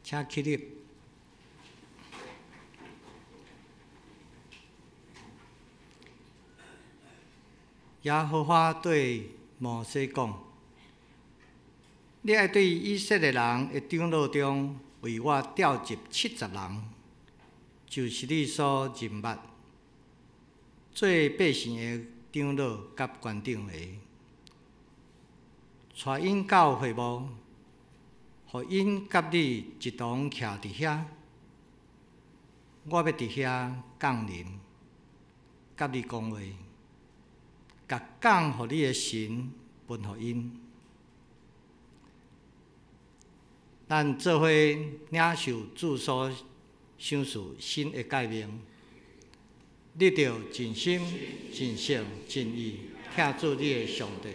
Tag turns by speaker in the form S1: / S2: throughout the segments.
S1: 請起立。耶和華對摩西講：你愛對以色列人的長老中，為我調集70人，就是你所認捌做百姓的長老佮官長的，帶𪜶到會幕，予𪜶佮你一同徛佇遐。我欲佇遐降臨，佮你講話，共降予你的神分予𪜶。咱做伙領受主所賞賜新的誡命，你著盡心、盡性、盡意疼主你的上帝。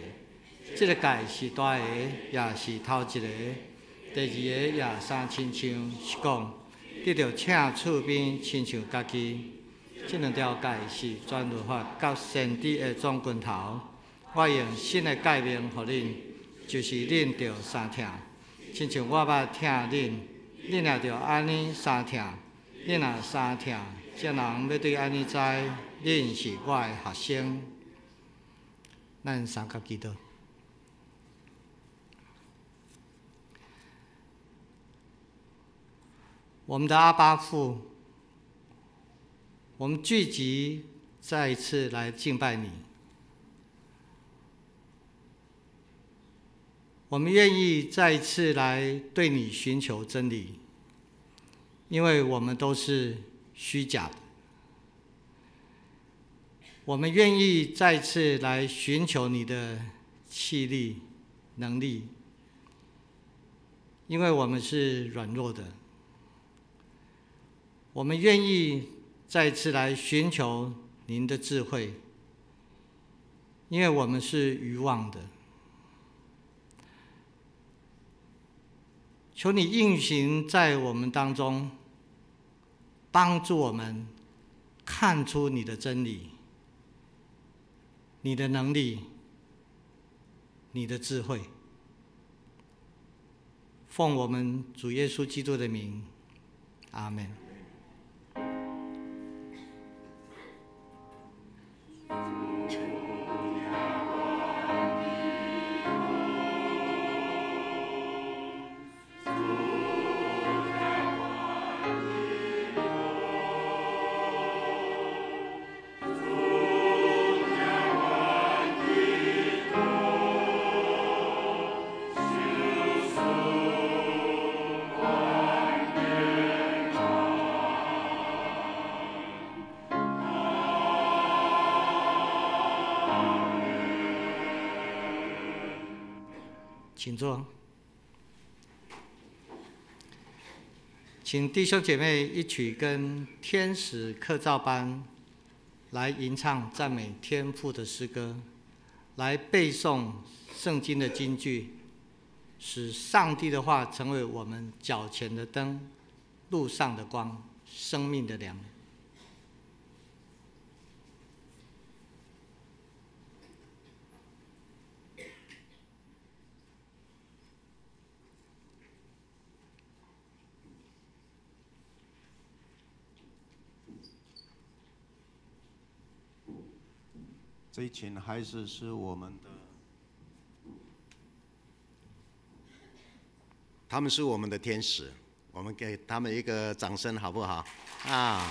S1: 這个誡是大个，也是頭一个。第二个也相親像，是講你著疼厝邊親像家己。這兩條誡是全律法佮先知的總拳頭。我用新的誡命予恁，就是恁著相疼，親像我捌疼恁，恁也著按呢相疼。恁若相疼，眾人欲對按呢知，恁是我的學生。咱三佮祈禱。我們的阿爸父，我們聚集再一次來敬拜你。我們願意再一次來對你尋求真理，因為我們都是虛假的。我們願意再次來尋求你的氣力、能力，因為我們是軟弱的。我們願意再次來尋求您的智慧，因為我們是愚妄的。求你運行在我們當中，幫助我們看出你的真理、你的能力、你的智慧。奉我們主耶穌基督的名，阿們。請坐，請弟兄姐妹一起跟天使課照班來吟唱讚美天父的詩歌，來背誦聖經的金句，使上帝的話成為我們腳前的燈，路上的光，生命的糧。
S2: 這一群孩子是我們的，他們是我們的天使，我們給他們一個掌聲，好不好？啊！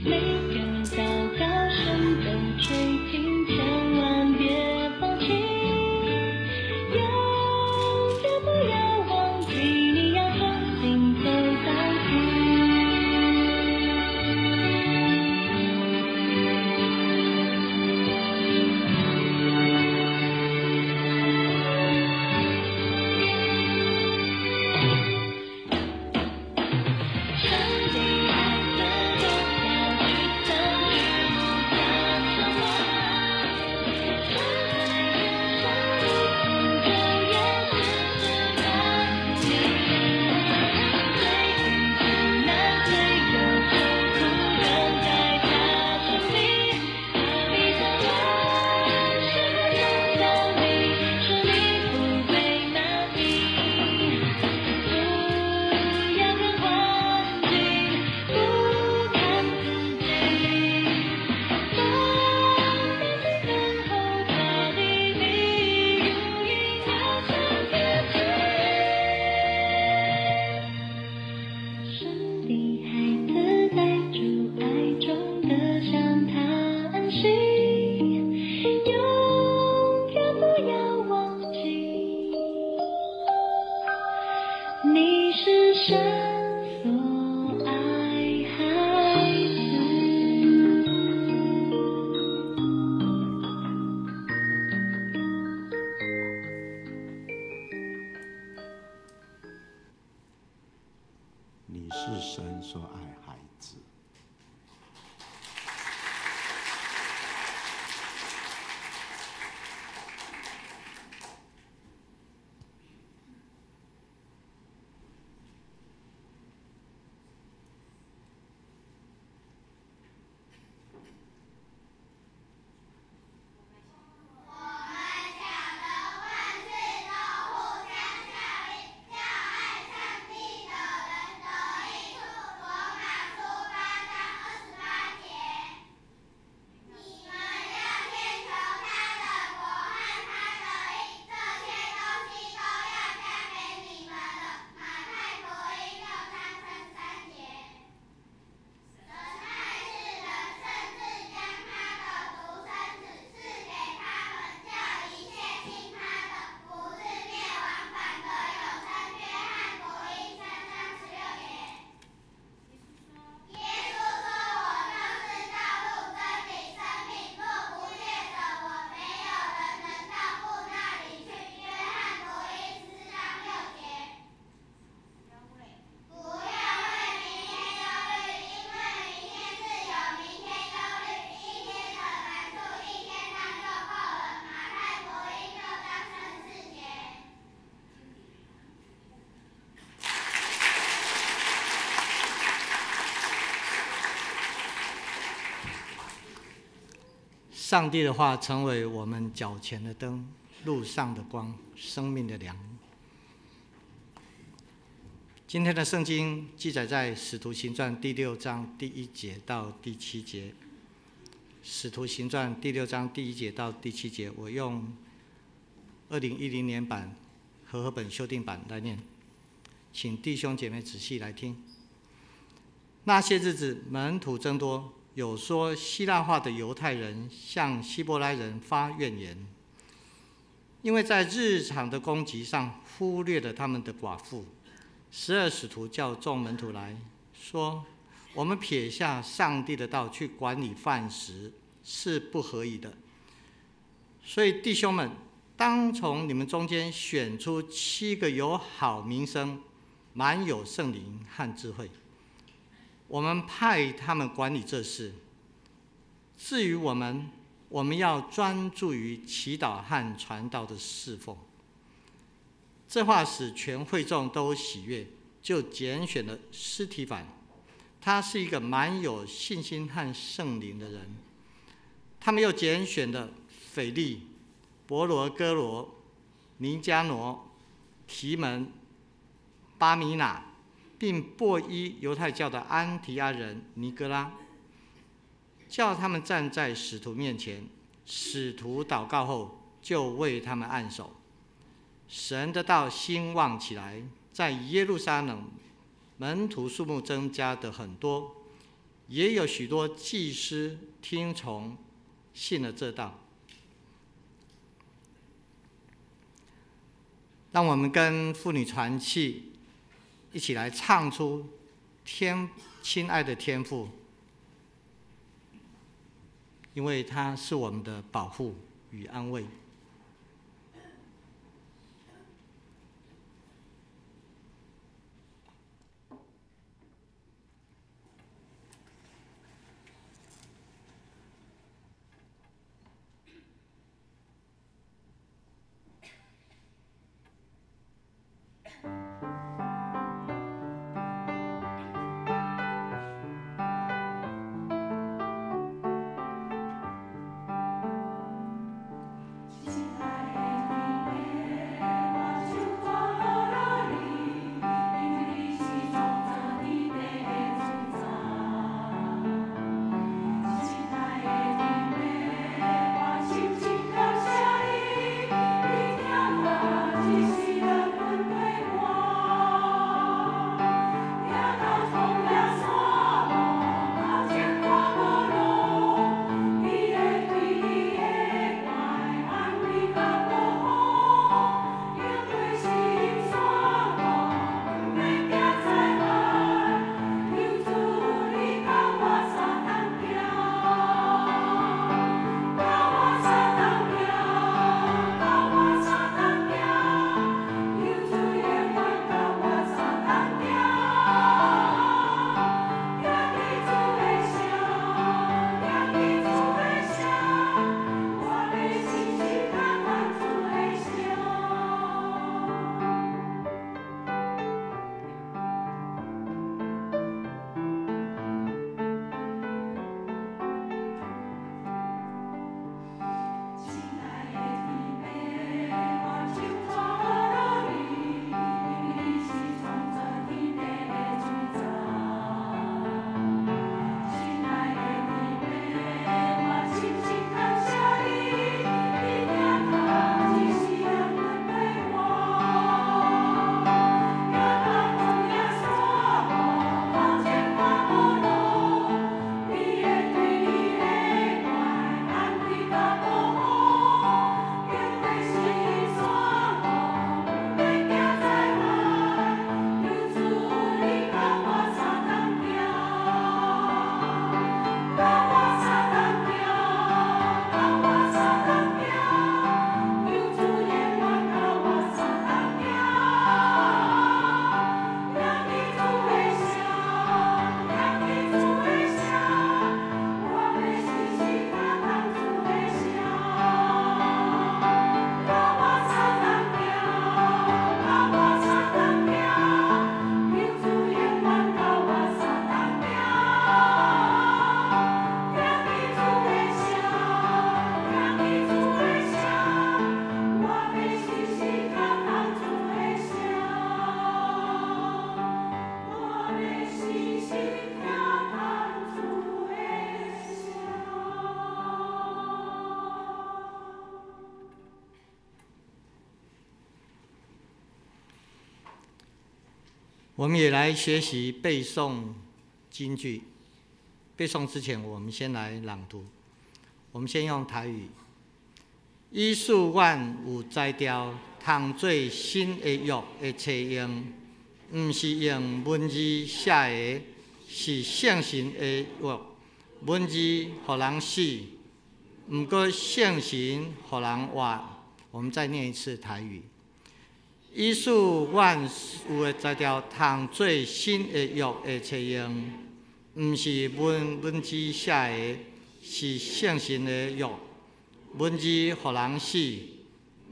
S3: 每个祷告神都垂听，千萬別放棄，永遠不要忘記，你要忠心走到底。神的孩子不要沮喪，去不得什麼。神在天上的拯救也時時看你。雖遇艱難，雖有愁苦，仍在他身邊。他必將萬事都向你，使你不被麻痹。不要看環境，不看自己，當你等候他的你，如鷹翱翔天際。神的孩子在主愛中得享他安息，永遠不要忘記，你是神所愛孩子。
S2: 你是神所愛孩子。
S1: 上帝的話成為我們腳前的燈，路上的光，生命的糧。今天的聖經記載在《使徒行傳》第6章第1節到第7節。《使徒行傳》第6章第1節到第7節，我用2010年版和合本修訂版來念，請弟兄姐妹仔細來聽。那些日子，門徒增多，有說希臘話的猶太人向希伯來人發怨言，因為在日常的供給上忽略了他們的寡婦。12使徒叫眾門徒來說：“我們撇下上帝的道去管理飯食是不合宜的。所以弟兄們，當從你們中間選出7個有好名聲、滿有聖靈和智慧，我們派他們管理這事。至於我們，我們要專注於祈禱和傳道的侍奉。”這話使全會眾都喜悅，就揀選了司提反，他是一個滿有信心和聖靈的人。他們又揀選了腓利、伯羅哥羅、尼加挪、提門、巴米拿，並波伊猶太教的安提阿人尼哥拉，叫他們站在使徒面前。使徒禱告後，就為他們按手。神的道興旺起來，在耶路撒冷門徒數目增加的很多，也有许多祭司听从，信了这道。让我们跟妇女团契一起来唱出天亲爱的天父，因为他是我们的保护与安慰。我们也来学习背诵金句。背诵之前，我们先来朗读。我们先用台语：伊赐阮有才调，通做新的约的册用，毋是用文字写的，是圣神的约。文字予人死，毋过圣神予人活。我们再念一次台语。伊赐阮有的才调，通做新的约的册用，毋是文字写的，是圣神的约。文字予人死，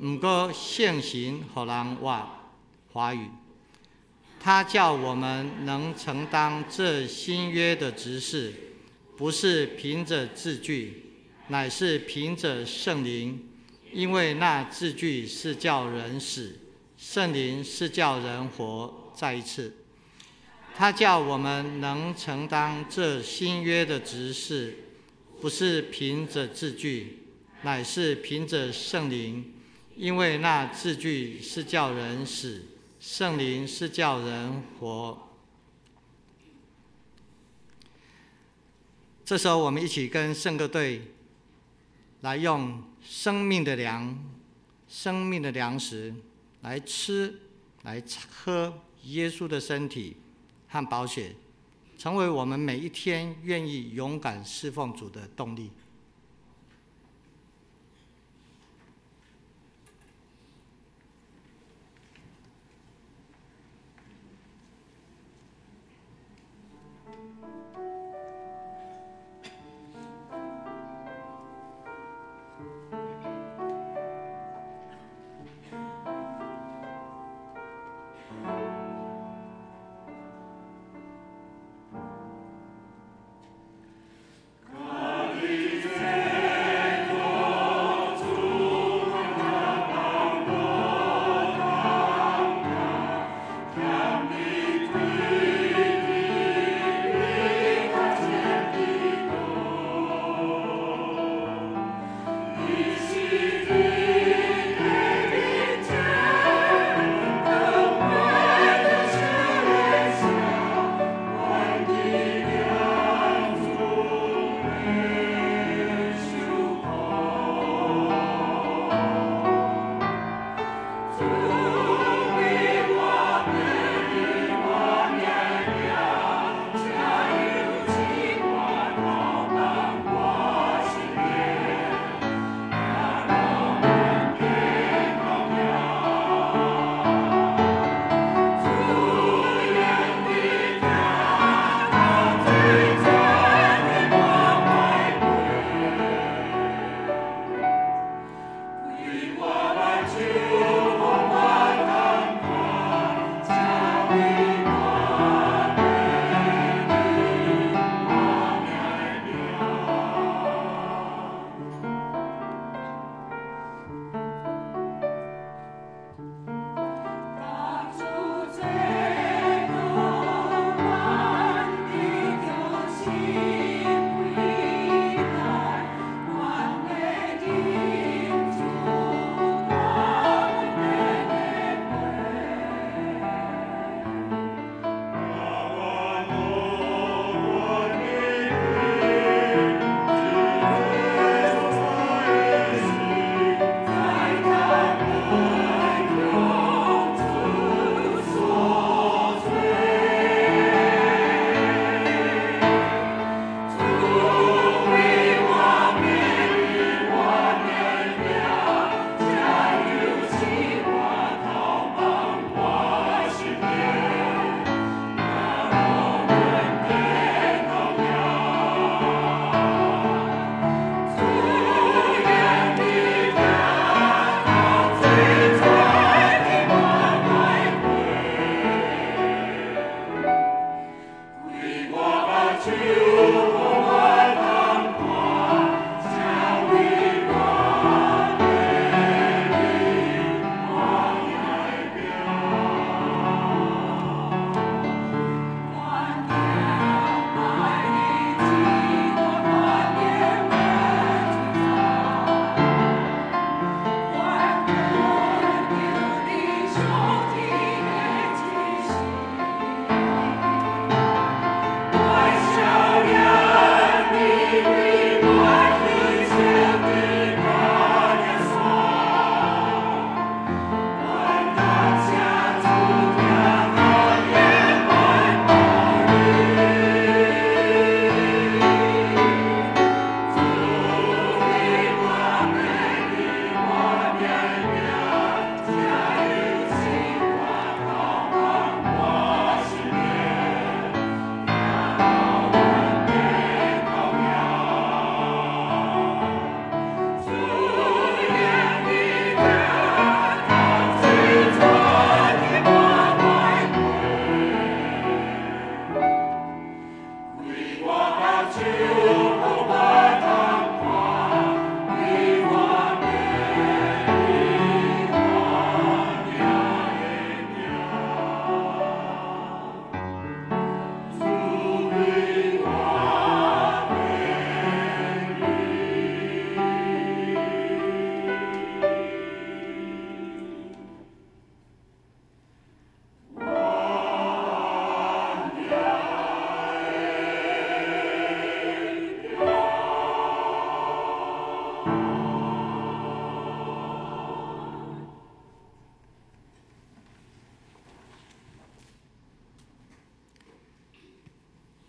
S1: 毋过圣神予人活。华语，他叫我们能承担这新约的职事，不是凭着字句，乃是凭着圣灵，因为那字句是叫人死，圣灵是叫人活。再一次，他叫我们能承担这新约的职事，不是凭着字句，乃是凭着圣灵，因为那字句是叫人死，圣灵是叫人活。这时候，我们一起跟圣歌队来用生命的粮、生命的粮食来吃、来喝耶稣的身体和宝血，成为我们每一天愿意勇敢侍奉主的动力。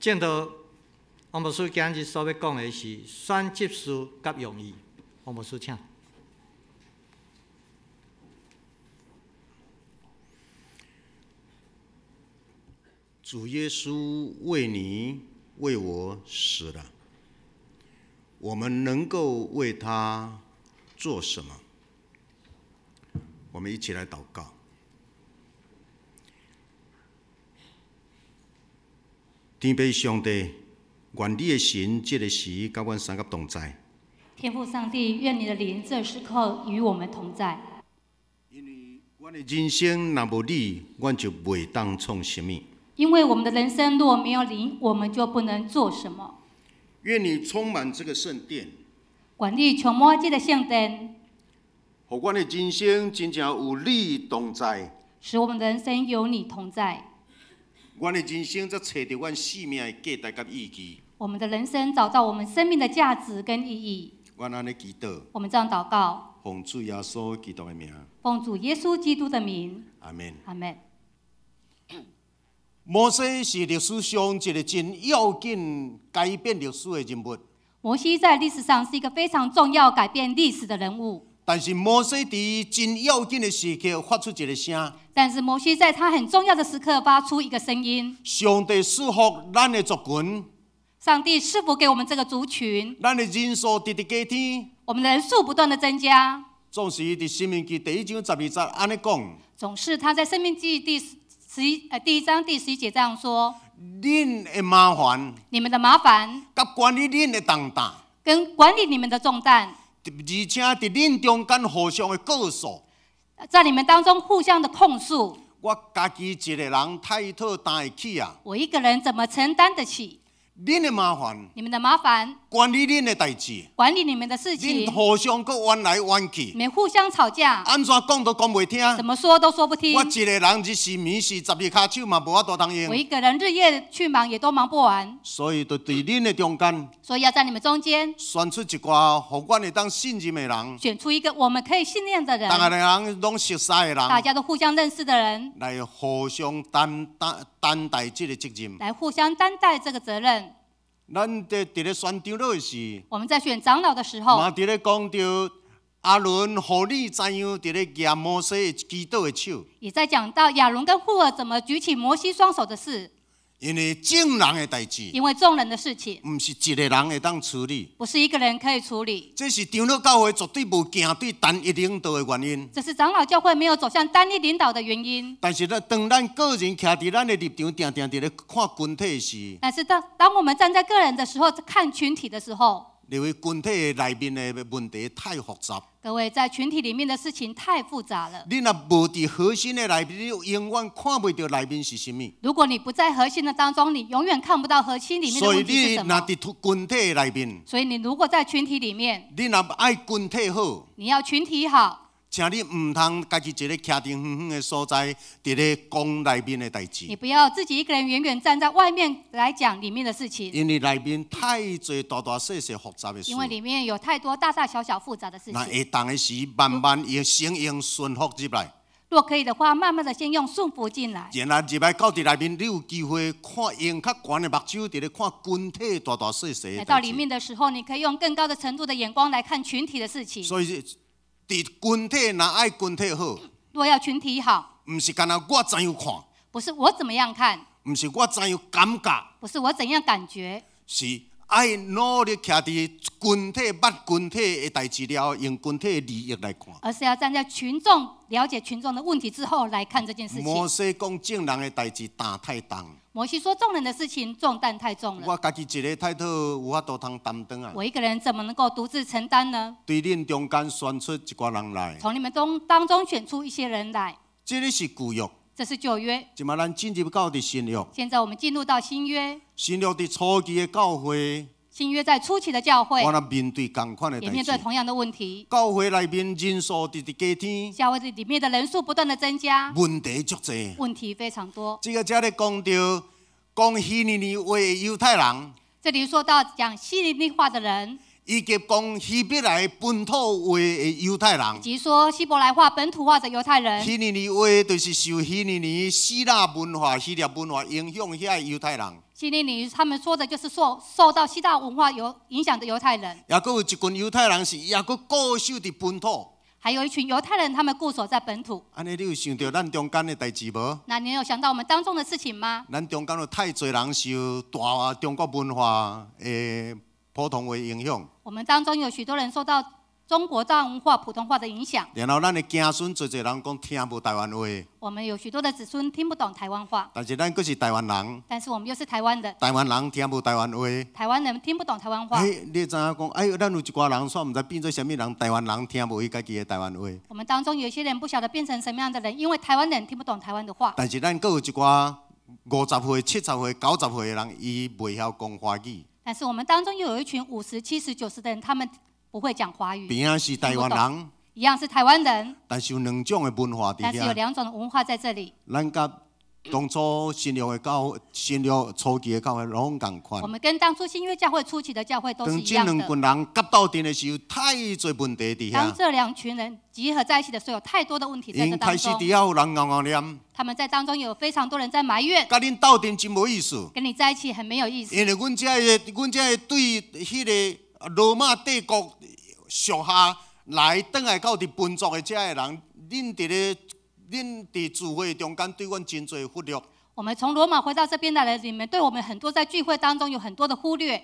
S1: 正道王牧師今日所欲講的是選執事佮用意。王牧師請。
S2: 主耶穌為你為我死了，我們能夠為他做什麼？我們一起來禱告。天父上帝，願你的神這个時佮阮三个同在。
S4: 天父上帝，願你的靈這時刻與我們同在。
S2: 因為阮的人生若無你，阮就袂當創啥物。
S4: 因為我們的人生若沒有靈，我們就不能做什麼。
S2: 願你充滿這個聖殿。
S4: 願你充滿這個聖殿。
S2: 予阮的人生真正有你同在。
S4: 使我們的人生有你同在。
S2: 阮的人生才揣著阮生命的價值佮意義。
S4: 我們的人生找到我們生命的價值跟意義。
S2: 阮按呢祈禱。
S4: 我們這樣禱告。
S2: 奉主耶穌基督的名。
S4: 奉主耶穌基督的名。
S2: 阿們。
S4: 阿們。
S2: 摩西是歷史上一個真要緊改變歷史的人物。
S4: 摩西在歷史上是一個非常重要改變歷史的人物。
S2: 但是摩西佇真要緊的時刻發出一個聲。
S4: 但是摩西在他很重要的時刻發出一個聲音。
S2: 上帝賜福咱的族群。
S4: 上帝賜福給我們這個族群。
S2: 咱的人數直直加添。
S4: 我們的人數不斷的增加。
S2: 總是佇申命記第一章12節按呢講。
S4: 總是他在申命記第一章第11節這樣說：
S2: 恁的麻煩，
S4: 你們的麻煩，
S2: 佮管理恁的重擔，
S4: 跟管理你們的重擔，
S2: 而且佇恁中間互相的告訴，
S4: 在你們當中互相的控訴。
S2: 我家己一個人太討擔會起啊！
S4: 我一個人怎麼承擔得起？
S2: 恁的麻煩，
S4: 你們的麻煩，
S2: 管理恁的代誌，
S4: 管理你們的事情，
S2: 恁互相閣冤來冤去，
S4: 你們互相吵架，
S2: 按怎講都講袂聽，
S4: 怎麼說都說不聽。
S2: 我一個人日時暝時十字跤手嘛無法度通用。
S4: 我一個人日夜去忙也都忙不完。
S2: 所以就佇恁的中間，
S4: 所以要在你們中間
S2: 選出一寡予阮會當信任的人，
S4: 選出一個我們可以信任的人，
S2: 逐个人攏熟似的人，
S4: 大家都互相認識的人，
S2: 來互相擔擔待這个責任，
S4: 來互相擔待這個責任。
S2: 咱佇咧選長老的時，
S4: 我們在選長老的時候，
S2: 嘛佇咧講著亞倫、戶珥怎樣佇咧舉摩西祈禱的手，
S4: 也在講到亞倫跟戶珥怎麼舉起摩西雙手的事。
S2: 因為眾人的代誌，
S4: 因為眾人的事情，
S2: 毋是一個人會當處理，
S4: 不是一個人可以處理。
S2: 這是長老教會絕對無行對單一領導的原因。
S4: 這是長老教會沒有走向單一領導的原因。
S2: 但是咱當咱個人徛佇咱的立場，定定佇咧看群體時，
S4: 但是當我們站在個人的時候，看群體的時候，
S2: 認為群體內面的問題太複雜。
S4: 各位，在群體裡面的事情太複雜了。
S2: 你若無佇核心的內面，你永遠看袂著內面是啥物。
S4: 如果你不在核心的當中，你永遠看不到核心裡面的問題是什麼。
S2: 所以你若佇群體內面，
S4: 所以你如果在群體裡面，
S2: 你若愛群體好，
S4: 你要群體好。
S2: 請你毋通家己一个徛佇遠遠的所在，佇咧講內面的代誌。
S4: 你不要自己一個人遠遠站在外面來講裡面的事情。
S2: 因為內面太濟大大細細複雜的事。
S4: 因為裡面有太多大大小小複雜的事情。
S2: 若會當的時，慢慢用先用順服入來。
S4: 若可以的話，慢慢的先用順服進來。
S2: 然後入來到佇內面，你有機會看用較懸的目睭，佇咧看群體大大細細。
S4: 來到裡面的時候，你可以用更高的程度的眼光來看群體的事情。
S2: 所以。佇群體若愛群體好，
S4: 若要群體好，
S2: 毋是干焦我怎樣看，
S4: 不是我怎麼樣看，
S2: 毋是我怎樣感覺，
S4: 不是我怎樣感覺，
S2: 是愛努力徛佇群體捌群體的代誌了，用群體的利益來看，
S4: 而是要站在群眾了解群眾的問題之後來看這件事情。
S2: 摩西講眾人的代誌擔太重。
S4: 摩西說眾人的事情重擔太重了。
S2: 我家己一个太討有法度通擔當啊。
S4: 我一個人怎麼能夠獨自承擔呢？
S2: 對恁中間選出一寡人來。
S4: 從你們當中選出一些人來。
S2: 這个是舊約。
S4: 這是舊約。
S2: 這馬咱進入到佇新約。
S4: 現在我們進入到新約。
S2: 新約佇初期的教會。
S4: 新約在初期的教會。
S2: 我若面對仝款的代誌。
S4: 也面對同樣的問題。
S2: 教會內面人數直直加添。
S4: 教會裡面的人數不斷的增加。
S2: 問題足濟。
S4: 問題非常多。
S2: 這个這咧講著講希利尼話的猶太人。
S4: 這裡說到講希利尼話的人。
S2: 以及講希伯來本土話的猶太人。
S4: 以及說希伯來話本土話的猶太人。
S2: 希利尼話就是受希利尼希臘文化、希臘文化影響遐的猶太人。
S4: 希利尼他們說的就是受到希臘文化有影響的猶太人。
S2: 抑閣有一群猶太人是抑閣固守佇本土。
S4: 還有一群猶太人，他們固守在本土。
S2: 按呢，你有想著咱中間的代誌無？
S4: 那你有想到我們當中的事情嗎？
S2: 咱中間有太濟人受大中國文化的普通話影響。
S4: 我們當中有許多人受到中國大文化普通話的影響。
S2: 然後咱的子孫濟濟人講聽無台灣話。
S4: 我們有許多的子孫聽不懂台灣話。
S2: 但是咱閣是台灣人。
S4: 但是我們又是台灣人。
S2: 台灣人聽無台灣話。
S4: 台灣人聽不懂台灣話。
S2: 欸，你知影講？哎，咱有一寡人煞毋知變做啥物人，台灣人聽無伊家己的台灣話。
S4: 我們當中有些人不曉得變成什麼樣的人，因為台灣人聽不懂台灣的話。
S2: 但是咱閣有一寡50歲、70歲、90歲的人，伊袂曉講華語。
S4: 但是我們當中又有一群50、70、90的人，他們不會講華語。
S2: 邊仔是台灣人，
S4: 一樣是台灣人。
S2: 但是有兩種的文化佇遐。
S4: 但是有兩種的文化在這裡。
S2: 咱佮當初新約的教新約初期的教會攏仝款。
S4: 我們跟當初新約教會初期的教會都是一樣的。
S2: 當這兩群人夾鬥陣的時候，太濟問題佇遐。
S4: 當這兩群人集合在一起的時候，有太多的問題在這當中。
S2: 開始佇遐有人怣怣念。
S4: 他們在當中有非常多人在埋怨。
S2: 佮恁鬥陣真無意思。
S4: 跟你在一起很沒有意思。
S2: 因為阮這个對彼个羅馬帝國屬下來轉來到佇本族的這个人，恁佇聚會中間對阮真濟忽略。
S4: 我們從羅馬回到這邊來了，你們對我們很多在聚會當中有很多的忽略。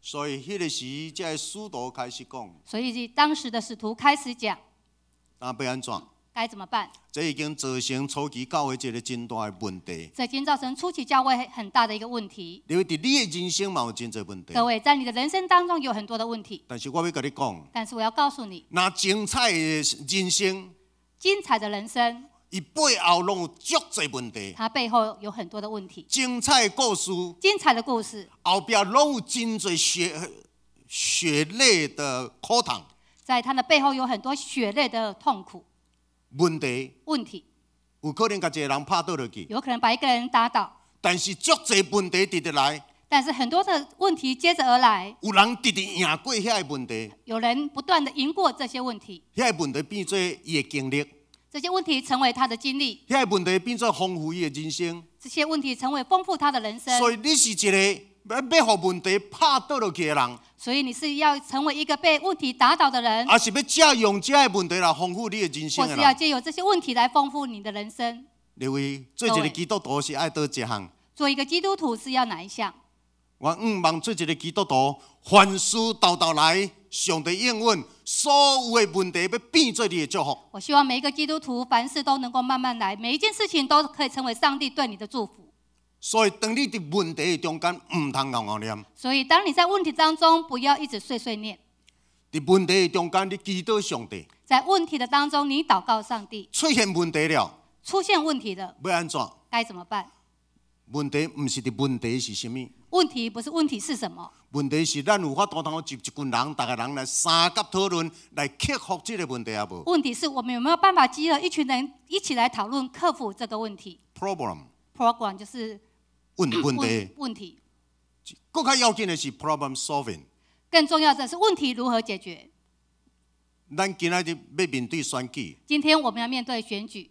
S2: 所以彼个時，這个使徒開始講。
S4: 所以當時的使徒開始講。
S2: 那欲按怎？
S4: 該怎麼辦？
S2: 這已經造成初期教會一個真大的問題。
S4: 這已經造成初期教會很大的一個問題。
S2: 因為佇你的人生嘛有真濟問題。
S4: 各位，在你的人生當中有很多的問題。
S2: 但是我欲共你講。
S4: 但是我要告訴你。
S2: 若精彩的人生。
S4: 精彩的人生。
S2: 伊背後攏有足濟問題。
S4: 它背後有很多的問題。
S2: 精彩的故事。
S4: 精彩的故事。
S2: 後壁攏有真濟血淚的苦痛。
S4: 在它的背後有很多血淚的痛苦。
S2: 問題。
S4: 問題。
S2: 有可能共一個人拍倒落去。
S4: 有可能把一個人打倒。
S2: 但是足濟問題直直來。
S4: 但是很多的問題接着而來。
S2: 有人直直贏過遐个問題。
S4: 有人不斷的贏過這些問題。
S2: 遐个問題變做伊的經歷。
S4: 這些問題成為他的經歷。
S2: 遐个問題變做豐富伊的人生。
S4: 這些問題成為豐富他的人生。
S2: 所以你是一個欲予問題拍倒落去的人。
S4: 所以你是要成為一個被問題打倒的人。
S2: 抑是欲借用這个問題來豐富你的人生的人。
S4: 或是要借由這些問題來豐富你的人生。
S2: 各位，做一個基督徒是愛佗一項？
S4: 做一個基督徒是要哪一項？
S2: 我向望做一個基督徒，凡事沓沓來，上帝應允，所有的問題欲變做你的祝福。
S4: 我希望每一個基督徒凡事都能夠慢慢來，每一件事情都可以成為上帝對你的祝福。
S2: 所以，當你佇問題的中間，毋通怣怣念。
S4: 所以，當你在問題當中，不要一直碎碎念。
S2: 佇問題的中間，你祈禱上帝。
S4: 在問題的當中，你禱告上帝。
S2: 出現問題了。
S4: 出現問題了。
S2: 欲按怎？
S4: 該怎麼辦？
S2: 問題毋是佇問題是啥物？
S4: 問題不是問題是什麼？
S2: 問題是咱有法度通集一群人，逐个人來相佮討論，來克服這個問題抑無？
S4: 問題是我們有沒有辦法集合一群人一起來討論克服這個問題
S2: ？Problem。
S4: Problem 就是
S2: 問題。
S4: 問題。
S2: 閣較要緊的是 problem solving。
S4: 更重要的是問題如何解決？
S2: 咱今仔日欲面對選舉。
S4: 今天我們要面對選舉。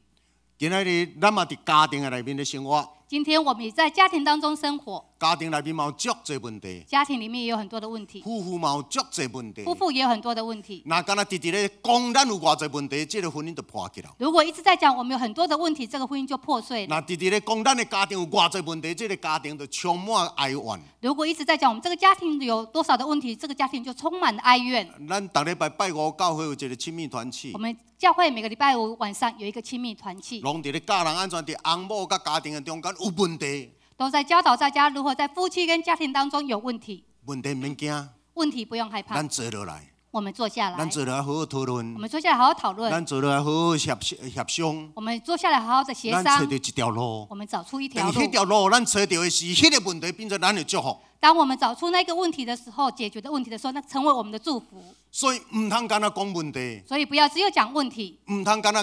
S2: 今仔日咱嘛佇家庭的內面咧生活。
S4: 今天我們也在家庭當中生活。
S2: 家庭內面嘛有足濟問題。
S4: 家庭裡面也有很多的問題。
S2: 夫婦嘛有足濟問題。
S4: 夫婦也有很多的問題。
S2: 若干焦直直咧講，咱有偌濟問題，這個婚姻就破去了。
S4: 如果一直在講我們有很多的問題，這個婚姻就破碎了。
S2: 若直直咧講，咱的家庭有偌濟問題，這個家庭就充滿哀怨。
S4: 如果一直在講我們這個家庭有多少的問題，這個家庭就充滿了哀怨。
S2: 咱逐禮拜拜五教會有一個親密團契。
S4: 我們教會每個禮拜五晚上有一個親密團契。
S2: 攏佇咧教人按怎佇翁某佮家庭的中間有問題。
S4: 都在教導大家如何在夫妻跟家庭當中有問題。
S2: 問題毋免驚。
S4: 問題不用害怕。
S2: 咱坐落來。
S4: 我們坐下來。
S2: 咱坐落來好好討論。
S4: 我們坐下來好好討論。
S2: 咱坐落來好好協商。
S4: 我們坐下來好好的協商。
S2: 咱揣著一條路。
S4: 我們找出一條路。
S2: 當彼條路咱揣著的時，彼個問題變做咱的祝福。
S4: 當我們找出那個問題的時候，解決的問題的時候，那成為我們的祝福。
S2: 所以毋通干焦講問題。
S4: 所以不要只有講問題。
S2: 毋通干焦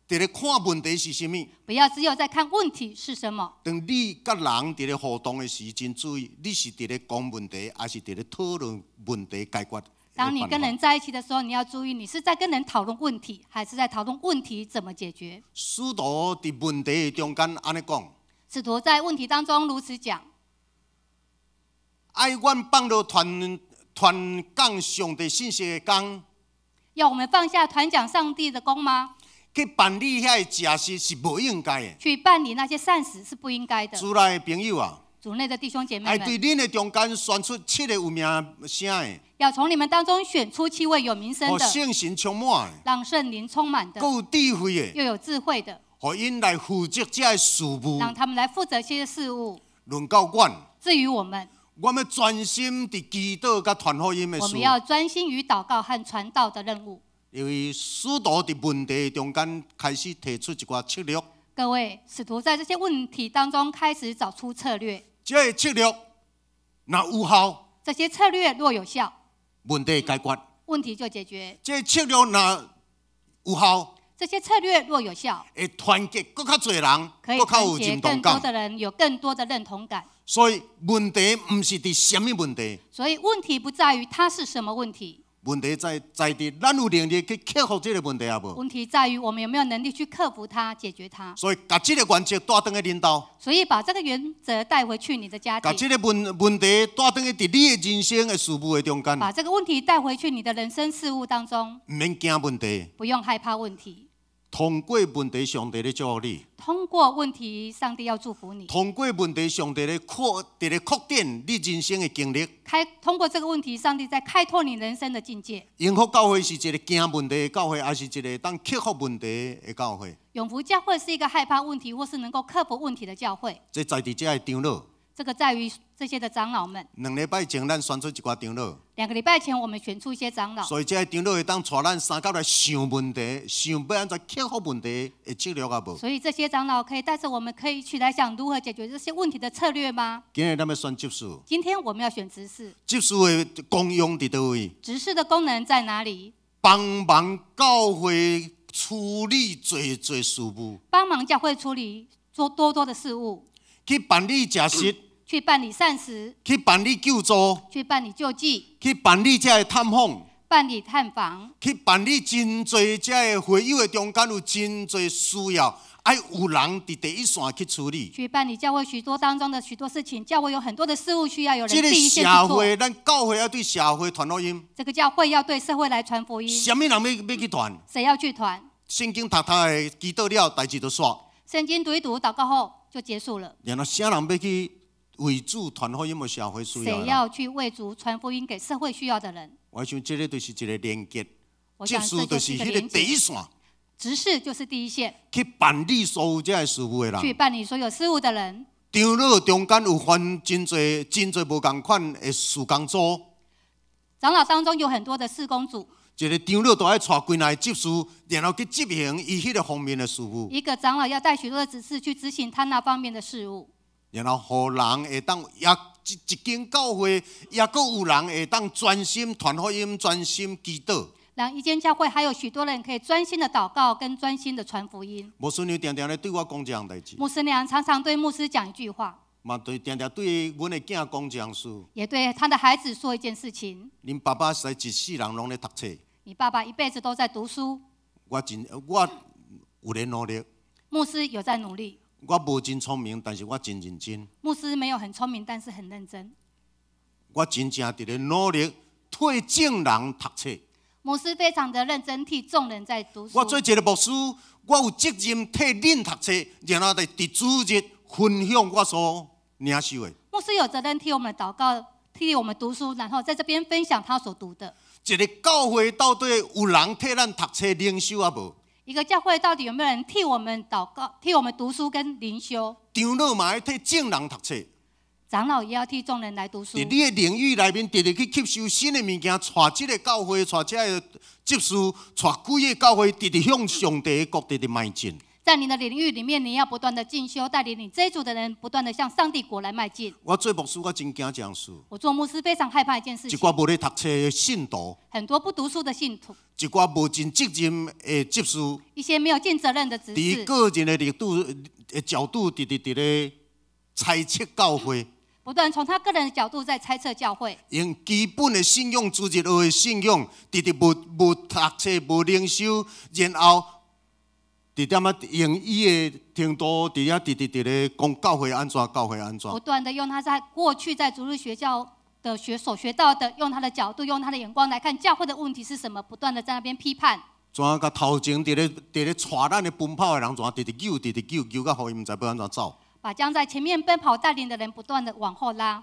S2: 佇咧看問題是啥物。
S4: 不要只有在看問題是什麼。
S2: 當你佮人佇咧互動的時陣，注意你是佇咧講問題，抑是佇咧討論問題解決？
S4: 當你跟人在一起的時候，你要注意，你是在跟人討論問題，還是在討論問題怎麼解決？
S2: 使徒佇問題的中間按呢講。
S4: 使徒在問題當中如此講。
S2: 愛阮放落傳傳講上帝信息的工，
S4: 要我們放下傳講上帝的工嗎？
S2: 去辦理遐个食食是無應該的。
S4: 去辦理那些膳食是不應該的。
S2: 主內的朋友啊，
S4: 主內的弟兄姐妹
S2: 愛對
S4: 們，
S2: 恁的中間選出七个有名聲的，
S4: 要從你們當中選出七位有名聲
S2: 予
S4: 的，
S2: 聖神充滿的，
S4: 讓聖靈充滿的，
S2: 閣有智慧的，
S4: 又有智慧的，
S2: 予𪜶來負責這个事務。
S4: 讓他們來負責這些事務。
S2: 輪到阮，
S4: 至於我們，
S2: 我們專心佇祈禱佮傳福音的事
S4: 我們。要專心於禱告和傳道的任務。
S2: 因為使徒佇問題中間開始提出一寡策略，
S4: 各位，使徒在這些問題當中開始找出策略。
S2: 這个策略若有效，
S4: 這些策略若有效，
S2: 問題解決；
S4: 問題就解決。
S2: 這个策略若有效，
S4: 這些策略若有效，
S2: 會團結閣較濟人，
S4: 可以
S2: 閣較有
S4: 團結
S2: 認同
S4: 更多
S2: 感。
S4: 的人，有更多的認同感。
S2: 所以問題毋是佇啥物問題，
S4: 所以問題不在於它是什麼問題，
S2: 問題在在佇咱有能力去克服這个問題抑無？
S4: 問題在於我們有沒有能力去克服它、解決它。
S2: 所以，共這个原則帶轉去恁兜，
S4: 所以把這個原則帶回去你的家庭，
S2: 共這个問問題帶轉去佇你的人生的事務的中間，
S4: 把這個問題帶回去你的人生事務當中，
S2: 毋免驚問題，
S4: 不用害怕問題。
S2: 通過問題，上帝咧祝福你；
S4: 通過問題，上帝要祝福你。
S2: 通過問題，上帝咧擴佇咧擴展你人生的經歷。
S4: 開通過這個問題，上帝在開拓你人生的境界。
S2: 永福教會是一个驚問題的教會，抑是一个當克服問題的教會？
S4: 永福教會是一個害怕問題或是能夠克服問題的教會。
S2: 這在佇遮的長老，
S4: 這個在於這些的長老們。
S2: 兩禮拜前，咱選出一寡長老，
S4: 2個禮拜前，我們選出一些長老，
S2: 所以這个長老會當帶咱相佮來想問題，想欲按怎克服問題的策略抑無？
S4: 所以這些長老可以帶着我們，可以一起來想如何解決這些問題的策略嗎？
S2: 今日咱欲選執事，
S4: 今天我們要選執事，
S2: 執事的功用佇佗位？
S4: 執事的功能在哪裡？
S2: 幫忙教會處理濟濟事務，
S4: 幫忙教會處理做多多的事務，
S2: 去辦理食食，
S4: 去辦理膳食，
S2: 去辦理救助，
S4: 去辦理救濟，
S2: 去辦理這个探訪，
S4: 辦理探訪，
S2: 去辦理真濟這个會友的中間有真濟需要，愛有人佇第一線去處理。
S4: 去辦理教會許多當中的許多事情。教會有很多的事務需要有人
S2: 這個
S4: 第一線去做。
S2: 社會，咱教會愛對社會傳福音，
S4: 這個教會要對社會來傳福音，
S2: 啥物人欲欲去傳？
S4: 誰要去傳？
S2: 聖經讀讀的祈禱了，代誌就煞。
S4: 聖經讀一讀，禱告後就結束了。
S2: 然後啥人欲去為主傳福音予社會需要的
S4: 誰
S2: 人？
S4: 要去為主傳福音給社會需要的人？
S2: 我想這个就是一个連結，
S4: 我想
S2: 執事
S4: 這就是
S2: 就是彼個
S4: 一個連結。
S2: 第一線，
S4: 執事就是第一線，
S2: 去辦理所有這个事務的人。
S4: 去辦理所有事務的人。
S2: 長老中間有分真濟真濟無仝款的事工組，
S4: 長老當中有很多的事工組，
S2: 一个長老都愛帶幾若个執事，然後去執行伊彼个方面的事務，
S4: 一個長老要帶許多的執事去執行他那方面的事務，
S2: 然後予人會當也一一間教會，抑閣有人會當專心傳福音、專心祈禱。
S4: 讓一間教會還有許多人可以專心的禱告跟專心的傳福音。
S2: 牧師娘定定咧對我講這項代誌，
S4: 牧師娘常常對牧師講一句話，
S2: 嘛對定定對阮的囝講這項事。
S4: 也對他的孩子說一件事情：
S2: 恁爸爸實在一世人攏咧讀冊，
S4: 你爸爸一輩子都在讀書，
S2: 我真我有咧努力，
S4: 牧師有在努力。
S2: 我無真聰明，但是我真認真。
S4: 牧師沒有很聰明，但是很認真。
S2: 我真正佇咧努力替眾人讀冊。
S4: 牧師非常的認真，替眾人在讀書。
S2: 我做一个牧師，我有責任替恁讀冊，然後佇佇主日分享我所領受的。
S4: 牧師有責任替我們禱告，替我們讀書，然後在這邊分享他所讀的。
S2: 一个教會到底有人替咱讀冊靈修抑無？
S4: 一個教會到底有沒有人替我們禱告、替我們讀書跟靈修？
S2: 長老嘛愛替眾人讀冊。
S4: 長老也要替眾人來讀書。
S2: 佇你的領域內面，直直去吸收新的物件，帶這个教會，帶這个執事，帶規个教會，直直向上帝的國直直邁進。
S4: 在你的領域裡面，你要不斷的進修，帶領你這一組的人不斷的向上帝國來邁進。
S2: 我做牧師，我真驚這項事。
S4: 我做牧師非常害怕一件事情。
S2: 一寡無咧讀冊的信徒，
S4: 很多不讀書的信徒，
S2: 一寡無盡責任的執事，
S4: 一些沒有盡責任的執
S2: 佇
S4: 事，
S2: 個人的立度的角度，直直佇咧猜測教會，
S4: 不斷從他個人的角度在猜測教會，
S2: 用基本的信仰、主日學的信仰，直直無無讀冊、無靈修，然後佇點仔用伊的程度，佇遐直直佇咧講教會按怎，教會按怎。
S4: 不斷的用他在過去在主日學校的學所學到的，用他的角度，用他的眼光來看教會的問題是什麼，不斷的在那邊批判。
S2: 怎啊共頭前佇咧帶咱的奔跑的人，怎啊直直扭，直直扭，扭到予伊毋知欲按怎走。
S4: 把將在前面奔跑帶領的人不斷的往後拉。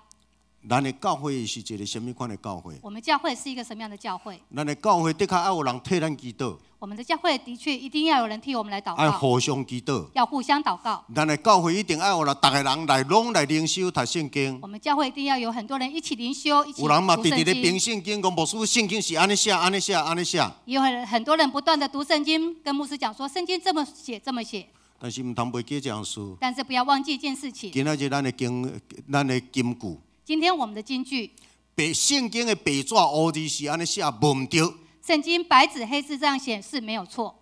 S2: 咱的教會是一個啥物款的教會？
S4: 我們教會是一個什麼樣的教會？
S2: 咱的教會的確愛有人替咱祈禱。
S4: 我們的教會的確一定要有人替我們來禱告。
S2: 愛互相祈禱。
S4: 要互相禱告。
S2: 咱的教會一定愛有人，逐个人來攏來靈修讀聖經。
S4: 我們教會一定要有很多人一起靈修，一起
S2: 有人嘛
S4: 讀
S2: 直直咧
S4: 聖經。
S2: 編聖經，講牧師聖經是按呢寫，按呢寫，按呢寫。
S4: 也有很多人不斷的讀聖經，跟牧師講說聖經這麼寫，這麼寫。
S2: 但是毋通袂記這項事。
S4: 但是不要忘記一件事情。
S2: 今仔日咱的經，咱的金句。
S4: 今天我們的金句。
S2: 白聖經的白紙烏字是按呢寫，無毋對。
S4: 聖經白紙黑字這樣寫是沒有錯。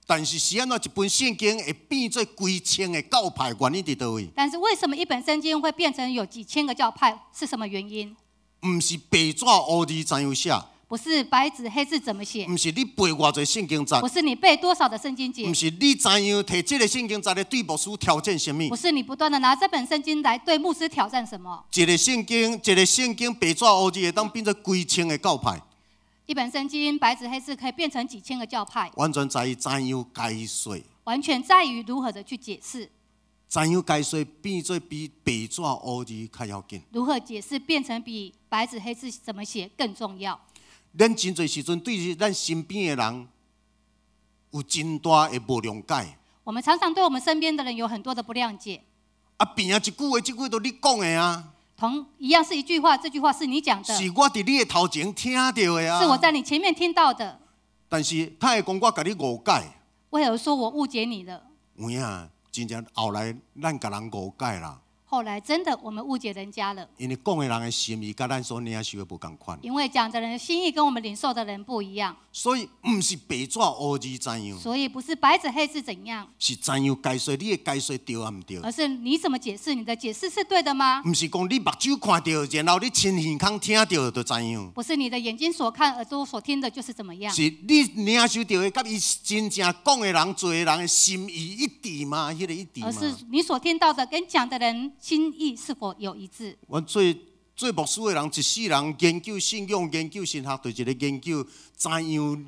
S2: 但是是按怎一本聖經會變做幾千個教派？原因佇佗位？
S4: 但是為什麼一本聖經會變成有幾千個教派？是什麼原因？
S2: 毋是白紙烏字怎樣寫？
S4: 不是白紙黑字怎麼寫？
S2: 毋是你背偌濟聖經節？
S4: 不是你背多少的聖經節？
S2: 毋是你怎樣提這個聖經節來對牧師挑戰啥物？
S4: 不是你不斷的拿這本聖經來對牧師挑戰什麼？
S2: 一個聖經，一個聖經白紙烏字會當變做幾千個教派？
S4: 一本聖經白紙黑字可以變成幾千個教派？
S2: 完全在於怎樣解說。
S4: 完全在於如何的去解釋。
S2: 怎樣解說變做比白紙烏字較要緊？
S4: 如何解釋變成比白紙黑字怎麼寫更重要？
S2: 咱真濟時陣對咱身邊的人有真大的無諒解。
S4: 我們常常對我們身邊的人有很多的不諒解。
S2: 啊，變啊一句話，這句話都你講的啊。
S4: 同一樣是一句話，這句話是你講的。
S2: 是我佇你的頭前聽著的啊。
S4: 是我在你前面聽到的。
S2: 但是他會講我共你誤解。
S4: 我有說我誤解你了。
S2: 有影，真正後來咱共人誤解啦。
S4: 後來真的我們誤解人家了。
S2: 因為講的人的心意，佮咱所領受的無仝款。
S4: 因為講的人的心意跟我們領受的人不一樣。
S2: 所以毋是白紙烏字怎樣。
S4: 所以不是白紙黑字怎樣。
S2: 是怎樣解說？你的解說對抑毋對？
S4: 而是你怎麼解釋？你的解釋是對的嗎？
S2: 毋是講你目睭看著，然後你親耳孔聽著就怎樣？
S4: 不是你的眼睛所看、耳朵所聽的，就是怎麼樣？
S2: 是你領受著的，佮伊真正講的人、做的人的心意一致嗎？彼個一致嗎？
S4: 而是你所聽到的跟講的人心意是否有一致？
S2: 阮做做牧師的人，一世人研究信仰、研究神學，就是咧研究怎樣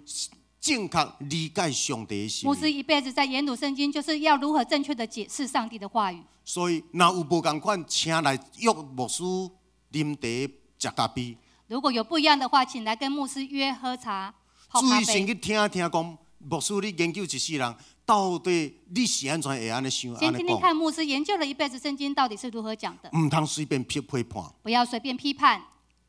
S2: 正確理解上帝的心。
S4: 牧師一輩子在研讀聖經，就是要如何正確的解釋上帝的話語。
S2: 所以，若有無仝款，請來約牧師啉茶、食咖啡。
S4: 如果有不一樣的話，請來跟牧師約喝茶、泡咖
S2: 注意先
S4: 啡。
S2: 去聽聽講，牧師你研究一世人，到底你是按怎會按呢想、
S4: 先
S2: 按呢講？
S4: 聽聽看，牧師研究了一輩子聖經，到底是如何講的？
S2: 毋通隨便批批判。
S4: 不要隨便批判。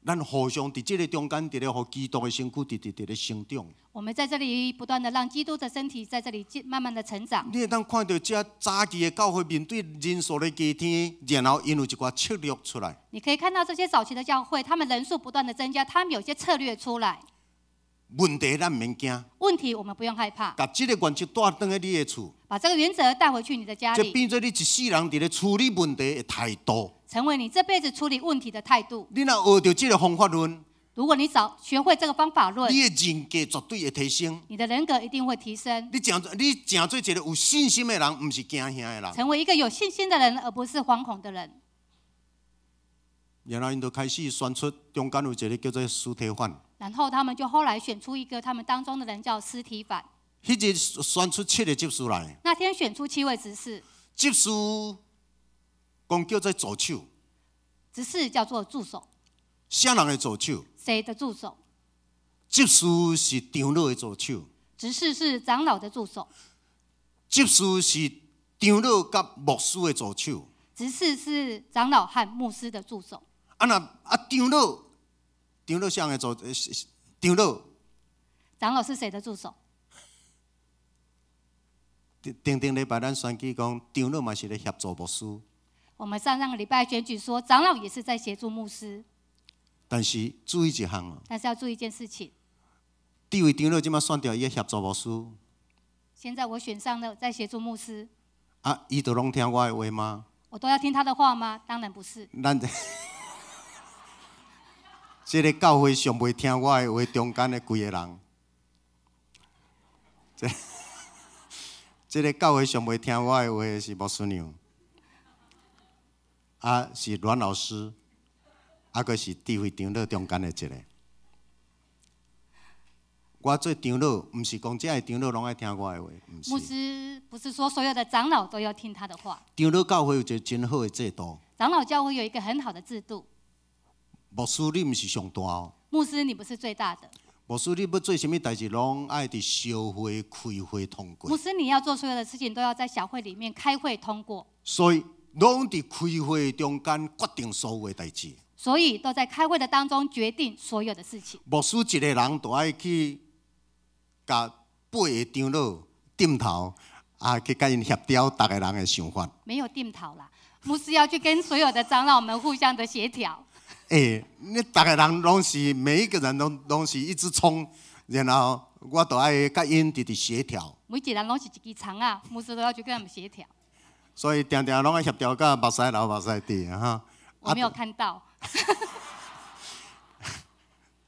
S2: 咱互相佇這个中間，佇咧予基督的身軀，直直佇咧成長。
S4: 我們在這裡不斷的讓基督的身體在這裡慢慢的成長。
S2: 你會當看著這早期的教會面對人數咧加添，然後𪜶有一寡策略出來。
S4: 你可以看到這些早期的教會，他們人數不斷的增加，他們有些策略出來。
S2: 問題咱毋免驚。
S4: 問題我們不用害怕。
S2: 共這个原則帶轉去你的厝。
S4: 把這個原則帶回去你的家裡。
S2: 這變做你一世人佇咧處理問題的態度。
S4: 成為你這輩子處理問題的態度。
S2: 你若學著這个方法論，
S4: 如果你早學會這個方法論，
S2: 你的人格絕對會提升。
S4: 你的人格一定會提升。
S2: 你成做一個有信心的人，毋是驚嚇的人。
S4: 成為一個有信心的人，而不是惶恐的人。
S2: 然後𪜶就開始選出中間有一個叫做司提反。
S4: 然後他們就後來選出一個他們當中的人叫司提反。
S2: 彼日選出七個執事來。
S4: 那天選出七位執事。
S2: 執事講叫做助手。
S4: 執事叫做助手。
S2: 啥人的助手？
S4: 誰的助手？
S2: 執事是長老的助手。
S4: 執事是長老的助手。
S2: 執事是長老佮牧師的助手。
S4: 執事是長老和牧師的助手。
S2: 啊若啊長老，長老啥人的助？長老。
S4: 長老是誰的助手？
S2: 頂頂禮拜咱選舉講，長老嘛是咧協助牧師。
S4: 我們上上個禮拜選舉說，長老也是在協助牧師。
S2: 但是注意一項哦。
S4: 但是要注意一件事情。
S2: 地位長老這馬選著伊咧協助牧師。
S4: 現在我選上了，在協助牧師。
S2: 啊，伊就攏聽我的話嗎？
S4: 我都要聽他的話嗎？當然不是。
S2: 咱這个教會上袂聽我的話，中間的幾個人，這个教會上袂聽我的話的是牧師娘，啊，是阮老師，啊，閣是智慧長老中間的一个。我做長老，毋是講遮的長老攏愛聽我的話，毋
S4: 牧
S2: 是。
S4: 師不是說所有的長老都要聽他的話。
S2: 長老教會有一個真好的制度，
S4: 長老教會有一個很好的制度。
S2: 牧師你毋是上大哦，
S4: 牧師你不是最大的，
S2: 牧師你欲做啥物代誌，攏愛佇小會開會通過
S4: 牧。師你要做所有的事情都要在小會裡面開會通過，
S2: 所以攏佇開會中間決定所有的代誌。
S4: 所以都在開會的當中決定所有的事情。
S2: 牧師一個人都愛去共八个長老點頭，啊，去共𪜶協調逐个人的想法。
S4: 沒有定頭啦，牧師要去跟所有的長老們互相的協調。
S2: 欸，你逐个人攏是每一個人攏是一直衝，然後我都愛共𪜶直直協調。
S4: 每一個人攏是一支蔥仔，牧師都要去跟他們協調。
S2: 所以定定攏愛協調到目屎流目屎滴哈。
S4: 我沒有看到。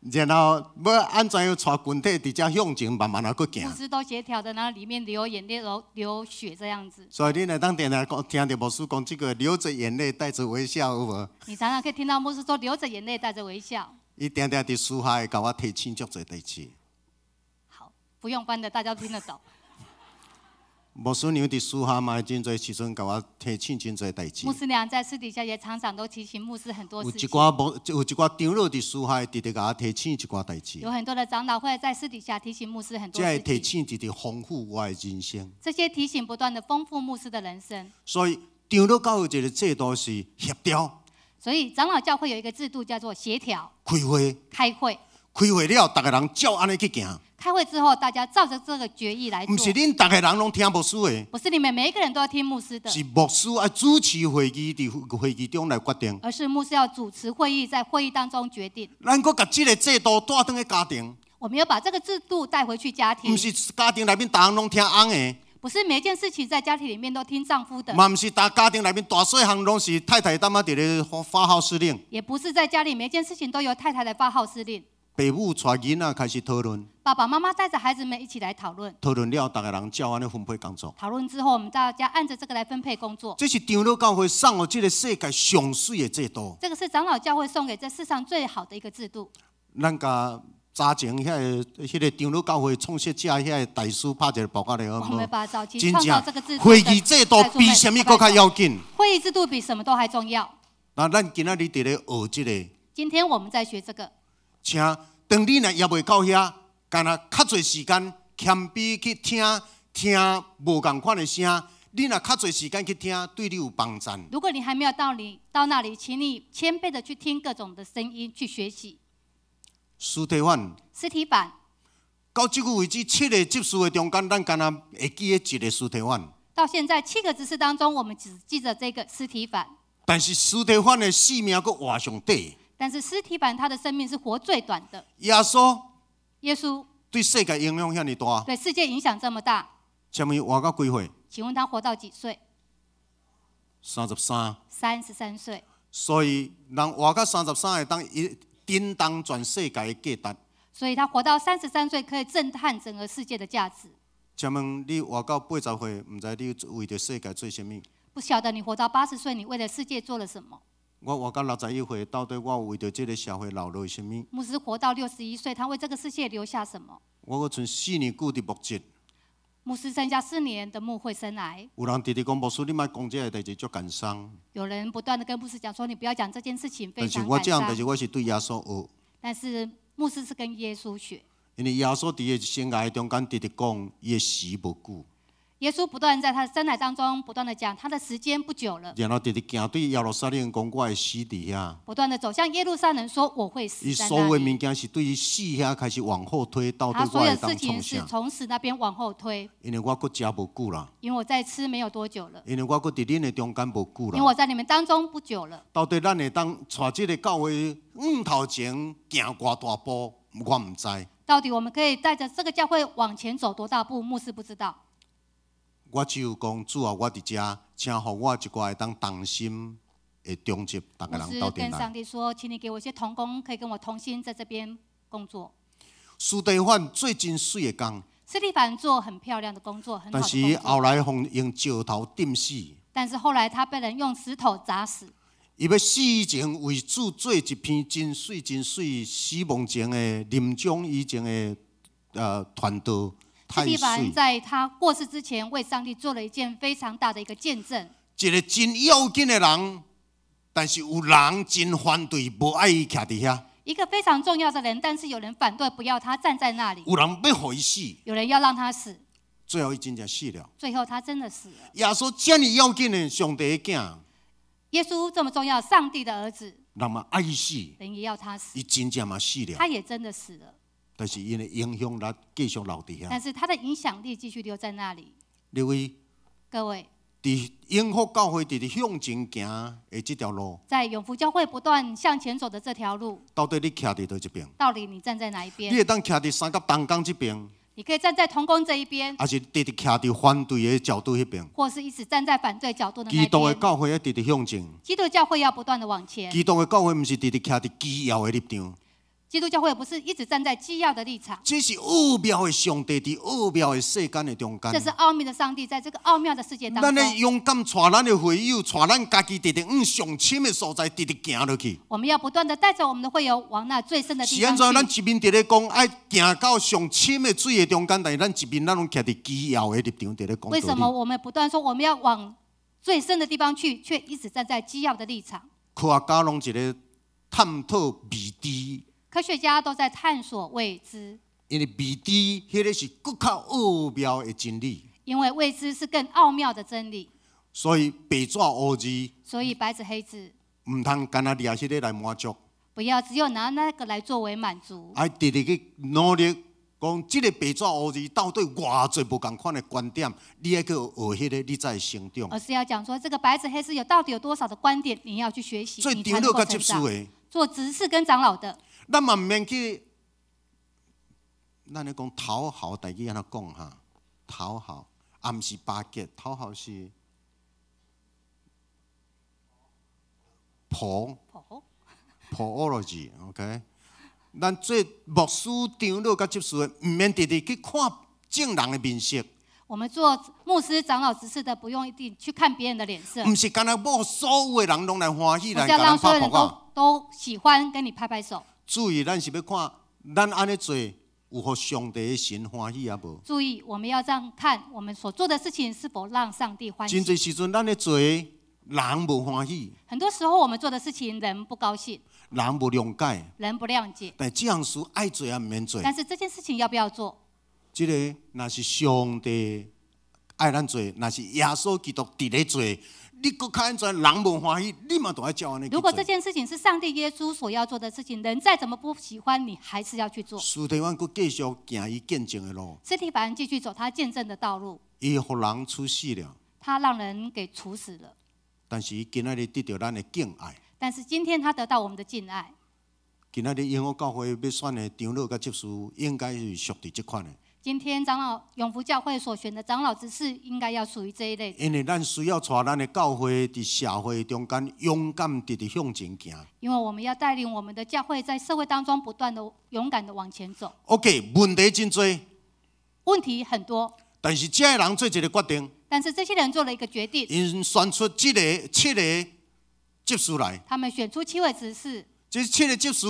S2: 然後欲按怎樣帶群體佇遮向前慢慢仔閣
S4: 牧
S2: 行。
S4: 師都協調的，然後裡面流眼淚、流血這樣子。
S2: 所以你若當定定講聽著牧師講這個流着眼淚帶着微笑有無？
S4: 你常常可以聽到牧師說流着眼淚帶着微笑。
S2: 伊定定佇私下會共我提醒足濟代誌。
S4: 好，不用翻的，大家都聽得懂。
S2: 牧師娘佇私下嘛，真濟時陣共我提醒真濟代誌。
S4: 牧師娘在私底下也常常都提醒牧師很多
S2: 有
S4: 事情。
S2: 一寡牧，有一寡長老佇私下會直直共我提醒一寡代誌。
S4: 有很多的長老會在私底下提醒牧師很多
S2: 這个
S4: 事情。
S2: 提醒直直豐富我的人生。
S4: 這些提醒不斷的豐富牧師的人生。
S2: 所以長老教會一個制度是協調。
S4: 所以長老教會有一個制度叫做協調。
S2: 開會。
S4: 開會。
S2: 開會了，逐个人照按呢去行。
S4: 開會之後，大家照着這個決議來做。
S2: 毋是恁逐个人攏聽牧師的。
S4: 不是你們每一個人都要聽牧師的。
S2: 是牧師愛主持會議，佇會議中來決定。
S4: 而是牧師要主持會議，在會議當中決定。
S2: 咱閣共這个制度帶轉去家庭。
S4: 我們要把這個制度帶回去家庭。
S2: 毋是家庭內面逐項攏聽翁的。
S4: 不是每一件事情在家庭裡面都聽丈夫的。
S2: 嘛毋是逐家庭內面大細項攏是太太當媽佇咧發號施令。
S4: 也不是在家裡每一件事情都由太太來發號施令。
S2: 爸母帶囡仔開始討論。
S4: 爸爸媽媽帶着孩子們一起來討論。
S2: 討論了，逐个人照按呢分配工作。
S4: 討論之後，我們大家按着這個來分配工作。
S2: 這是長老教會送予這个世界上媠的制度。
S4: 這個是長老教會送給這世上最好的一個制度。
S2: 咱共早前遐个、彼个長老教會創設者遐个大師拍一個報告咧，好
S4: 我們把早期
S2: 真
S4: 創造這個制度。
S2: 會議制度比啥物閣較要緊？
S4: 會議制度比什麼都還重要。
S2: 那咱今仔日佇咧學這个。
S4: 今天我們在學這個。
S2: 請當你若猶未到遐，干焦較濟時間謙卑去聽聽無仝款的聲，你若較濟時間去聽，對你有幫助。
S4: 如果你還沒有到你到那裡，請你謙卑的去聽各種的聲音，去學習。
S2: 司提反。
S4: 司提反。
S2: 到這久為止，七个執事的中間，咱干焦會記得一个司提反。
S4: 到現在七個執事當中，我們只記得這個司提反。
S2: 但是司提反的性命閣活上短。
S4: 但是司提反他的生命是活最短的。
S2: 耶穌，
S4: 耶穌
S2: 對世界影響遐爾大，
S4: 對世界影響這麼大。
S2: 請問活到幾歲？
S4: 請問他活到幾歲？33。 33歲。
S2: 所以人活到33會當一震動全世界的價值。
S4: 所以他活到33歲，可以震撼整個世界的價值。
S2: 請問你活到80歲，毋知你為著世界做啥物？
S4: 不曉得你活到80歲，你為了世界做了什麼？
S2: 我活到61歲，到底我為著這个社會留落啥物？
S4: 牧師活到61歲，他為這個世界留下什麼？
S2: 我閣剩4年久佇牧職。
S4: 牧師剩下4年的牧會生涯。
S2: 有人直直講，牧師，你莫講這个代誌，足感傷。
S4: 有人不斷的跟牧師講說，你不要講這件事情，非
S2: 但是
S4: 常
S2: 我這項代
S4: 感傷。
S2: 誌，我是對耶穌學。
S4: 但是牧師是跟耶穌學。
S2: 因為耶穌佇伊生涯中間直直講，伊的時無久。
S4: 耶穌不斷在他的生涯當中不斷的講，他的時間不久了。
S2: 然後直直行對耶路撒冷講，我會死佇遐。
S4: 不斷的走向耶路撒冷，說我會死
S2: 伊
S4: 在那裡。
S2: 所有的物件是對死遐開始往後推，到底
S4: 他所
S2: 我會當
S4: 有事情
S2: 創啥？
S4: 是從死那邊往後推。
S2: 因為我閣食無久啦。
S4: 因為我再吃沒有多久了。
S2: 因為我閣佇恁的中間無久啦。
S4: 因為我在你們當中不久了。
S2: 到底咱會當帶這个教會往頭前行偌大步，我毋知。
S4: 到底我們可以帶著這個教會往前走多大步？牧師不知道。
S2: 我只有講，主啊，我佇遮，請予我一寡會當同心的忠職，逐个
S4: 牧師
S2: 人鬥陣來。
S4: 跟上帝說：“請你給我一些同工，可以跟我同心在這邊工作。”
S2: 司提反做真媠的工，
S4: 司提反做很漂亮的工作，很好
S2: 但是
S4: 的工作。
S2: 後來予用石頭釘死。
S4: 但是後來他被人用石頭砸死。
S2: 伊欲死前為主做一篇真媠真媠死亡前的臨終以前的傳道，
S4: 司提反在他過世之前，為上帝做了一件非常大的一個見證。
S2: 一個真要緊的人，但是有人真反對，無愛伊徛佇遐。
S4: 一個非常重要的人，但是有人反對，不要他站在那裡。
S2: 有人欲予伊死，
S4: 有人要讓他死。
S2: 最後伊真正死了。
S4: 最後他真的死了。
S2: 耶穌遮爾要緊的上帝的囝，
S4: 耶穌這麼重要，上帝的兒子，
S2: 人嘛愛伊死，
S4: 人也要他死。
S2: 伊真正嘛死了。
S4: 他也真的死了。
S2: 但是伊的影響力繼續留佇遐。
S4: 但是他的影響力繼續留在那裡。
S2: 各位，
S4: 各位，
S2: 佇永福教會直直向前行的這條路，
S4: 在永福教會不斷向前走的這條路，
S2: 到底你徛佇佗一邊？
S4: 到底你站在哪一邊？
S2: 你會當徛佇三佮同工這邊？
S4: 你可以站在同工這一邊，
S2: 抑是直直徛佇反對的角度彼邊？
S4: 或是一直站在反對角度的那邊？
S2: 基督的教會愛直直向前。
S4: 基督教會要不斷的往前。
S2: 基督的教會毋是直直徛佇基要的立場。
S4: 基督教會不是一直站在基要的立場。
S2: 這是奧妙的上帝佇奧妙的世間的中間。
S4: 這是奧秘的上帝在這個奧妙的世界當中。
S2: 咱愛勇敢帶咱的會友，帶咱家己，直直往上深的所在，直直行落去。
S4: 我們要不斷的帶着我們的會友往那最深的地方
S2: 是按怎？咱一面佇咧講愛行到上深的水的中間，但是咱一面咱攏徛佇基要的立場佇咧講。
S4: 為什麼我們不斷說我們要往最深的地方去，卻一直站在基要的立場？
S2: 科學家攏一个探討未知。
S4: 科學家都在探索未知，
S2: 因為未知，彼个是閣較奧妙的真理。
S4: 因為未知是更奧妙的真理。
S2: 所以白紙烏字，
S4: 所以白紙黑字，
S2: 毋通干焦掠彼个來滿足。
S4: 不要只有拿那個來作為滿足。
S2: 愛直直去努力，講這個白紙烏字到底偌濟無仝款的觀點，你愛去學彼个，你才會成長。
S4: 而是要講說，這個白紙黑字有到底有多少的觀點，你要去學習，
S2: 做長老佮執事的，
S4: 做執事跟長老的。
S2: 咱嘛毋免去，咱咧講討好，台語按怎講哈？討好，也毋是巴結，討好是婆婆 OK。咱做牧師、長老佮執事的，毋免直直去看眾人的面色。
S4: 我們做牧師、長老、執事的，不用一定去看別人的臉色。
S2: 毋是干焦欲所有的人攏來歡喜來
S4: 共
S2: 咱拍噗仔。
S4: 都喜歡跟你拍拍手。
S2: 注意，咱是欲看，咱按呢做有予上帝的神歡喜抑無？
S4: 注意，我們要這樣看，我們所做的事情是否讓上帝歡喜？
S2: 真濟時陣，咱咧做，人無歡喜。
S4: 很多時候，我們做的事情，人不高興。
S2: 人無諒解。
S4: 人不諒解。
S2: 但這項事愛做抑毋免做。
S4: 但是這件事情要不要做？
S2: 這个若是上帝愛咱做，若是耶穌基督佇咧做，你閣較按怎人無歡喜，你嘛都愛照按呢。
S4: 如果這件事情是上帝耶穌所要做的事情，人再怎麼不喜歡，你還是要去做。
S2: 司提反閣繼續行伊見證的路。
S4: 司提反繼續走他見證的道路。
S2: 伊予人處死了。
S4: 他讓人給處死了。
S2: 但是伊今仔日得著咱的敬愛。
S4: 但是今天他得到我們的敬愛。
S2: 今仔日永福教會欲選的長老佮執事，應該是屬佇這款的。
S4: 今天長老永福教會所選的長老執事，應該要屬於這一類。
S2: 因為咱需要帶咱的教會佇社會中間勇敢直直向前行。
S4: 因為我們要帶領我們的教會在社會當中不斷的勇敢的往前走。
S2: OK，問題真濟，
S4: 問題很多。
S2: 但是這个人做一个決定。
S4: 但是這些人做了一個決定。
S2: 𪜶選出這个七個執事來。
S4: 他們選出七位執事。
S2: 這七個執事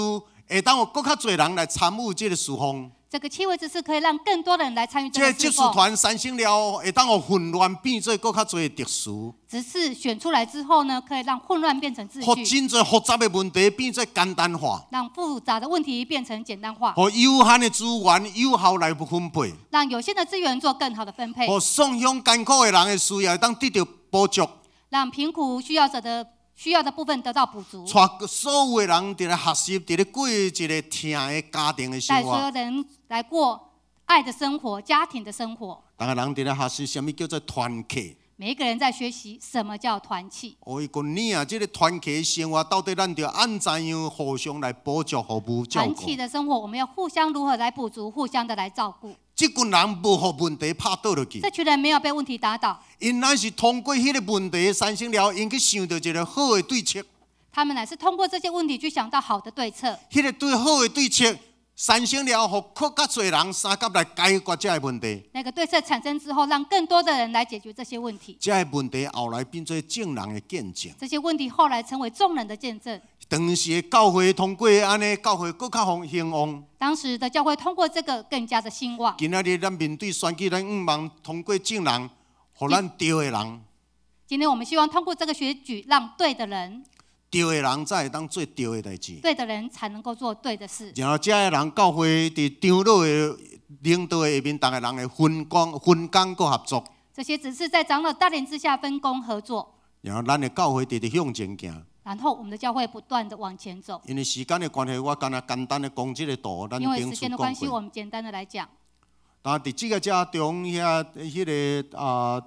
S2: 會當予閣較濟人來參與這个事奉。
S4: 這個七位執事可以讓更多人來參與這個
S2: 這個執事團產生了，會當予混亂變做閣較濟秩序。
S4: 執事選出來之後呢，可以讓混亂變成秩
S2: 序。予真濟複雜的問題變做簡單化。
S4: 讓複雜的問題變成簡單化。
S2: 予有限的資源有效來分配。
S4: 讓有限的資源做更好的分配。
S2: 予送鄉艱苦的人的需要會當得著補足。
S4: 讓貧苦需要者的需要的部分得到補足。
S2: 帶所有的人佇咧學習，佇咧過一个疼的家庭的生活。
S4: 帶所有人來過愛的生活，家庭的生活。
S2: 逐个人佇咧學習啥物叫做團契。
S4: 每一個人在學習什麼叫團契。
S2: 哦，伊講你啊，這个團契的生活到底咱著按怎樣互相來補足、服務、照顧。
S4: 團契的生活，我們要互相如何來補足，互相的來照顧。
S2: 這群人無予問題拍倒落去。
S4: 這群人沒有被問題打倒。
S2: 𪜶乃是通過彼个問題產生了，𪜶去想著一个好的對策。
S4: 他們乃是通過這些問題去想到好的對策。
S2: 彼个對好的對策，產生了後，予閣較濟人相佮來解決這个問題。
S4: 那個對策產生之後，讓更多的人來解決這些問題。
S2: 這个問題後來變做眾人的見證。
S4: 這些問題後來成為眾人的見證。
S2: 當時的教會通過按呢，教會閣較興旺。
S4: 當時的教會通過這個更加的興旺。
S2: 今仔日咱面對選舉，咱向望通過眾人，予咱對的人。
S4: 今天我們希望通過這個選舉，讓對的人，
S2: 對的人才會當做對的代誌。
S4: 對的人才能夠做對的事。
S2: 然後，這个人教會佇長老的領導的下面，逐个人會分工、分工閣合作。
S4: 這些只是在長老帶領之下分工合作。
S2: 然後，咱的教會直直向前行。
S4: 然後，我們的教會不斷的往前走。
S2: 因為時間的關係，我干焦簡單的講這個圖，咱
S4: 因為時間的關係，我們簡單的來講。
S2: 但佇這個遮中遐，彼个啊，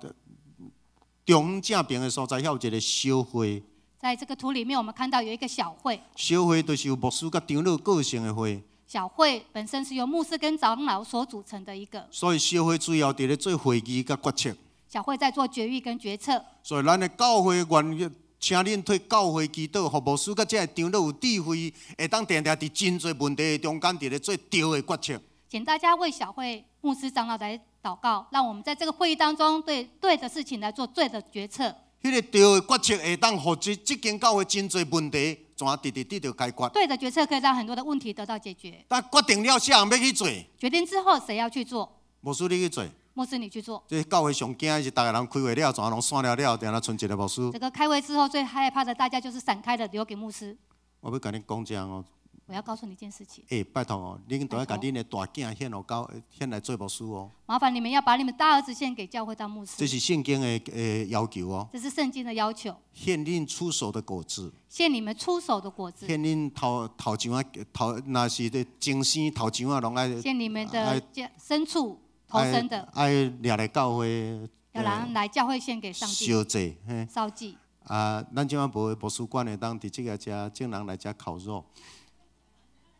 S2: 中正邊的所在，遐有一個小會。
S4: 在這個圖裡面，我們看到有一個小會。
S2: 小會就是由牧師佮長老構成的會。
S4: 小會本身是由牧師跟長老所組成的一個。
S2: 所以小會主要佇咧做會議佮決策。
S4: 小會在做決議跟決策。
S2: 所以咱的教會願意請恁替教會祈禱，予牧師佮這个長老有智慧，會當定定佇真濟問題的中間，佇咧做對的決策。
S4: 請大家為小會牧師長老來禱告，讓我們在這個會議當中對對的事情來做對的決策。
S2: 彼个對的決策會當予這間教會真濟問題，全直直得著解決。
S4: 對的決策可以讓很多的問題得到解決。
S2: 但決定了，啥人欲去做？
S4: 決定之後，誰要去做？
S2: 牧師你去做。
S4: 牧師你去做。
S2: 這教會上驚的是，逐个人開會了，全攏散了了，定焦賰一个牧師。
S4: 這個開會之後最害怕的，大家就是散開了，留給牧師。
S2: 我欲共你講這樣哦。
S4: 我要告訴你一件事情。
S2: 欸，拜託哦，恁都愛共恁的大囝獻予教，獻來做牧師哦。
S4: 麻煩你們要把你們大兒子獻給教會當牧師。
S2: 這是聖經的要求哦。
S4: 這是聖經的要求。
S2: 獻恁初熟的果子。
S4: 獻你們初熟的果子。
S2: 獻恁頭頭上仔頭，若是咧前生頭上仔攏愛。
S4: 獻你們的牲畜頭生的。
S2: 愛掠來教會。
S4: 要來來教會獻給上帝。
S2: 燒祭，嘿。
S4: 燒祭。
S2: 啊，咱這擺無牧師館會當佇這个遮，眾人來遮烤肉。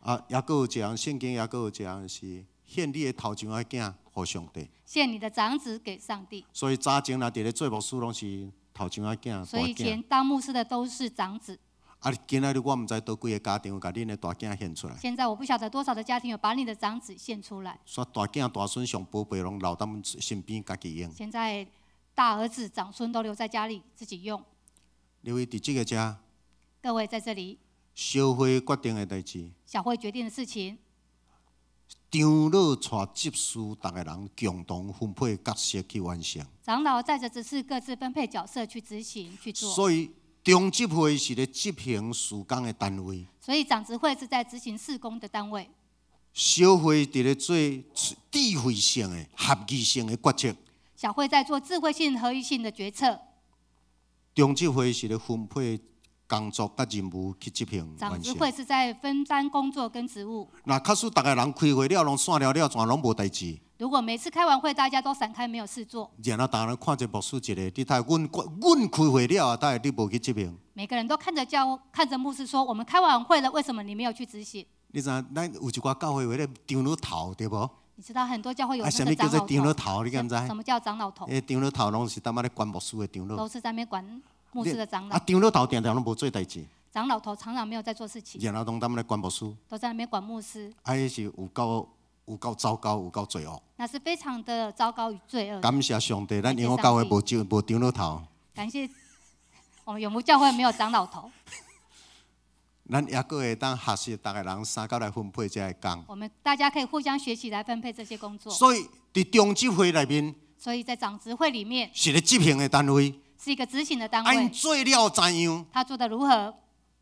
S2: 啊，抑閣有一項聖經，抑閣有一項是獻你的頭上仔囝予上帝。
S4: 獻你的長子給上帝。
S2: 所以早前若佇咧做牧師，攏是頭上仔囝。
S4: 所以以前當牧師的都是長子。
S2: 啊，今仔日我毋知佗幾个家庭有共恁的大囝獻出來。
S4: 現在我不曉得多少的家庭有把你的長子獻出來。
S2: 煞大囝大孫上寶貝攏留佇阮身邊家己用。
S4: 現在大兒子長孫都留在家裡自己用。
S2: 各位佇這个遮。
S4: 各位在這裡。
S2: 小會決定的代誌。
S4: 小會決定的事情。
S2: 長老帶執事，逐个人共同分配角色去完成。
S4: 長老帶著執事各自分配角色去執行去做。
S2: 所以長執會是咧執行事工的單位。
S4: 所以長執會是在執行事工的單位。
S2: 小會佇咧做智慧性的、合意性的決策。
S4: 小會在做智慧性、合意性的決策。
S2: 長執會是咧分配工作佮任務去執行。
S4: 長執會是在分擔工作跟職務。
S2: 若假使逐个人開會了，攏散了了，全攏無代誌。
S4: 如果每次開完會，大家都散開，沒有事做。
S2: 然後逐个人看著牧師一個，你睇阮阮開會了啊，但是你無去執行。
S4: 每個人都看著教，看著牧師說：我們開完會了，為什麼你沒有去執行？
S2: 你知影咱有一寡教會有彼个長老頭對無？
S4: 你知道很多教會有
S2: 啊，
S4: 那個
S2: 啥物叫做
S4: 長
S2: 長老
S4: 老頭？
S2: 頭？你敢知？
S4: 什麼叫長老頭？
S2: 彼長老頭攏是踮遐咧管牧師的長老。
S4: 都是在那邊管牧師的長老。
S2: 啊，長老頭定定攏無做代誌。
S4: 長老頭常常沒有在做事情。
S2: 然後攏踮咧管牧師。
S4: 都在那邊管牧師。
S2: 啊，彼是有夠有夠糟糕，有夠罪惡。
S4: 那是非常的糟糕與罪惡。
S2: 感謝上帝，咱永福教會無長無長老頭。
S4: 感謝我們永福教會沒有長老頭。
S2: 咱抑閣會當學習，逐个人相佮來分配這个工。
S4: 我們大家可以互相學習來分配這些工作。
S2: 所以，佇長執會內面，
S4: 所以在長執會裡面，
S2: 是咧執行的單位，
S4: 是一個執行的單位。
S2: 啊，𪜶做了怎樣？
S4: 他做得如何？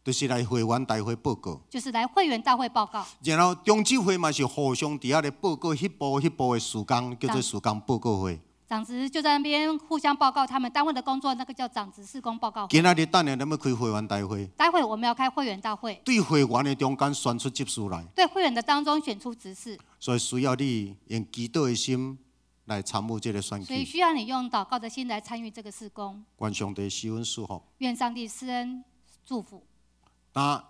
S2: 就是來會員大會報告。
S4: 就是來會員大會報告。
S2: 然後長執會嘛是互相佇遐咧報告彼步彼步的事工，叫做事工報告會。
S4: 長執就在那邊互相報告他們單位的工作，那個叫長執事工報告會。
S2: 今仔日等下咱欲開會員大會。
S4: 待會我們要開會員大會。
S2: 對會員的中間選出執事來。
S4: 對會員的當中選出執事。
S2: 所以需要你用祈禱的心來參與這个選舉。
S4: 所以需要你用禱告的心來參與這個事工。
S2: 願上帝施恩賜福。
S4: 願上帝施恩祝福。
S2: 那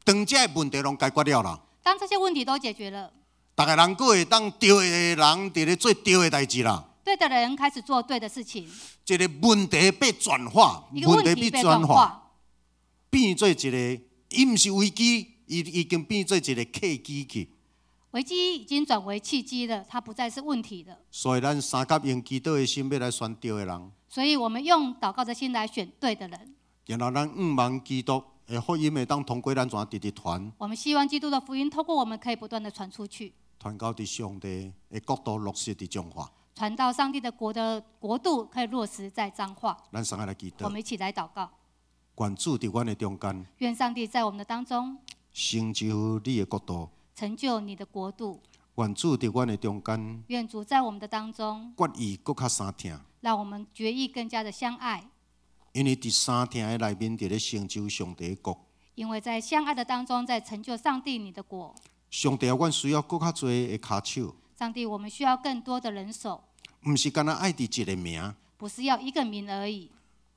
S2: 當這个問題攏解決了啦。
S4: 當這些問題都解決了，
S2: 逐个人閣會當對的人佇咧做對的代誌啦。
S4: 對的人開始做對的事情。
S2: 一个問題被轉化，
S4: 一個問題被轉化，
S2: 變做一个，伊毋是危機，伊已經變做一个契機去。
S4: 危機已經轉為契機了，它不再是問題了。
S2: 所以咱相佮用祈禱的心欲來選對的人，
S4: 所以我們用禱告的心來選對的人。
S2: 然後咱向望基督的福音會當通過咱怎直直傳，
S4: 我們希望基督的福音透過我們可以不斷的傳出去，
S2: 傳到佇上帝的國度落實佇彰化。
S4: 傳到上帝的國的國度可以落實在彰化。
S2: 咱相佮來祈禱，
S4: 我們一起來禱告，
S2: 願主佇阮的中間，
S4: 願上帝在我們的當中
S2: 成就你的國度。
S4: 成就你的國度。
S2: 願主佇阮的中間，
S4: 願主在我們的當中，
S2: 決意閣較相疼，
S4: 讓我們決意更加的相愛。
S2: 因為佇相疼的內面，佇咧成就上帝的國。
S4: 因為在相愛的當中，在成就上帝你的國。
S2: 上帝啊，阮需要閣較濟的跤手。
S4: 上帝，我們需要更多的人手。
S2: 毋是干焦愛佇一个名，
S4: 不是要一個名而已。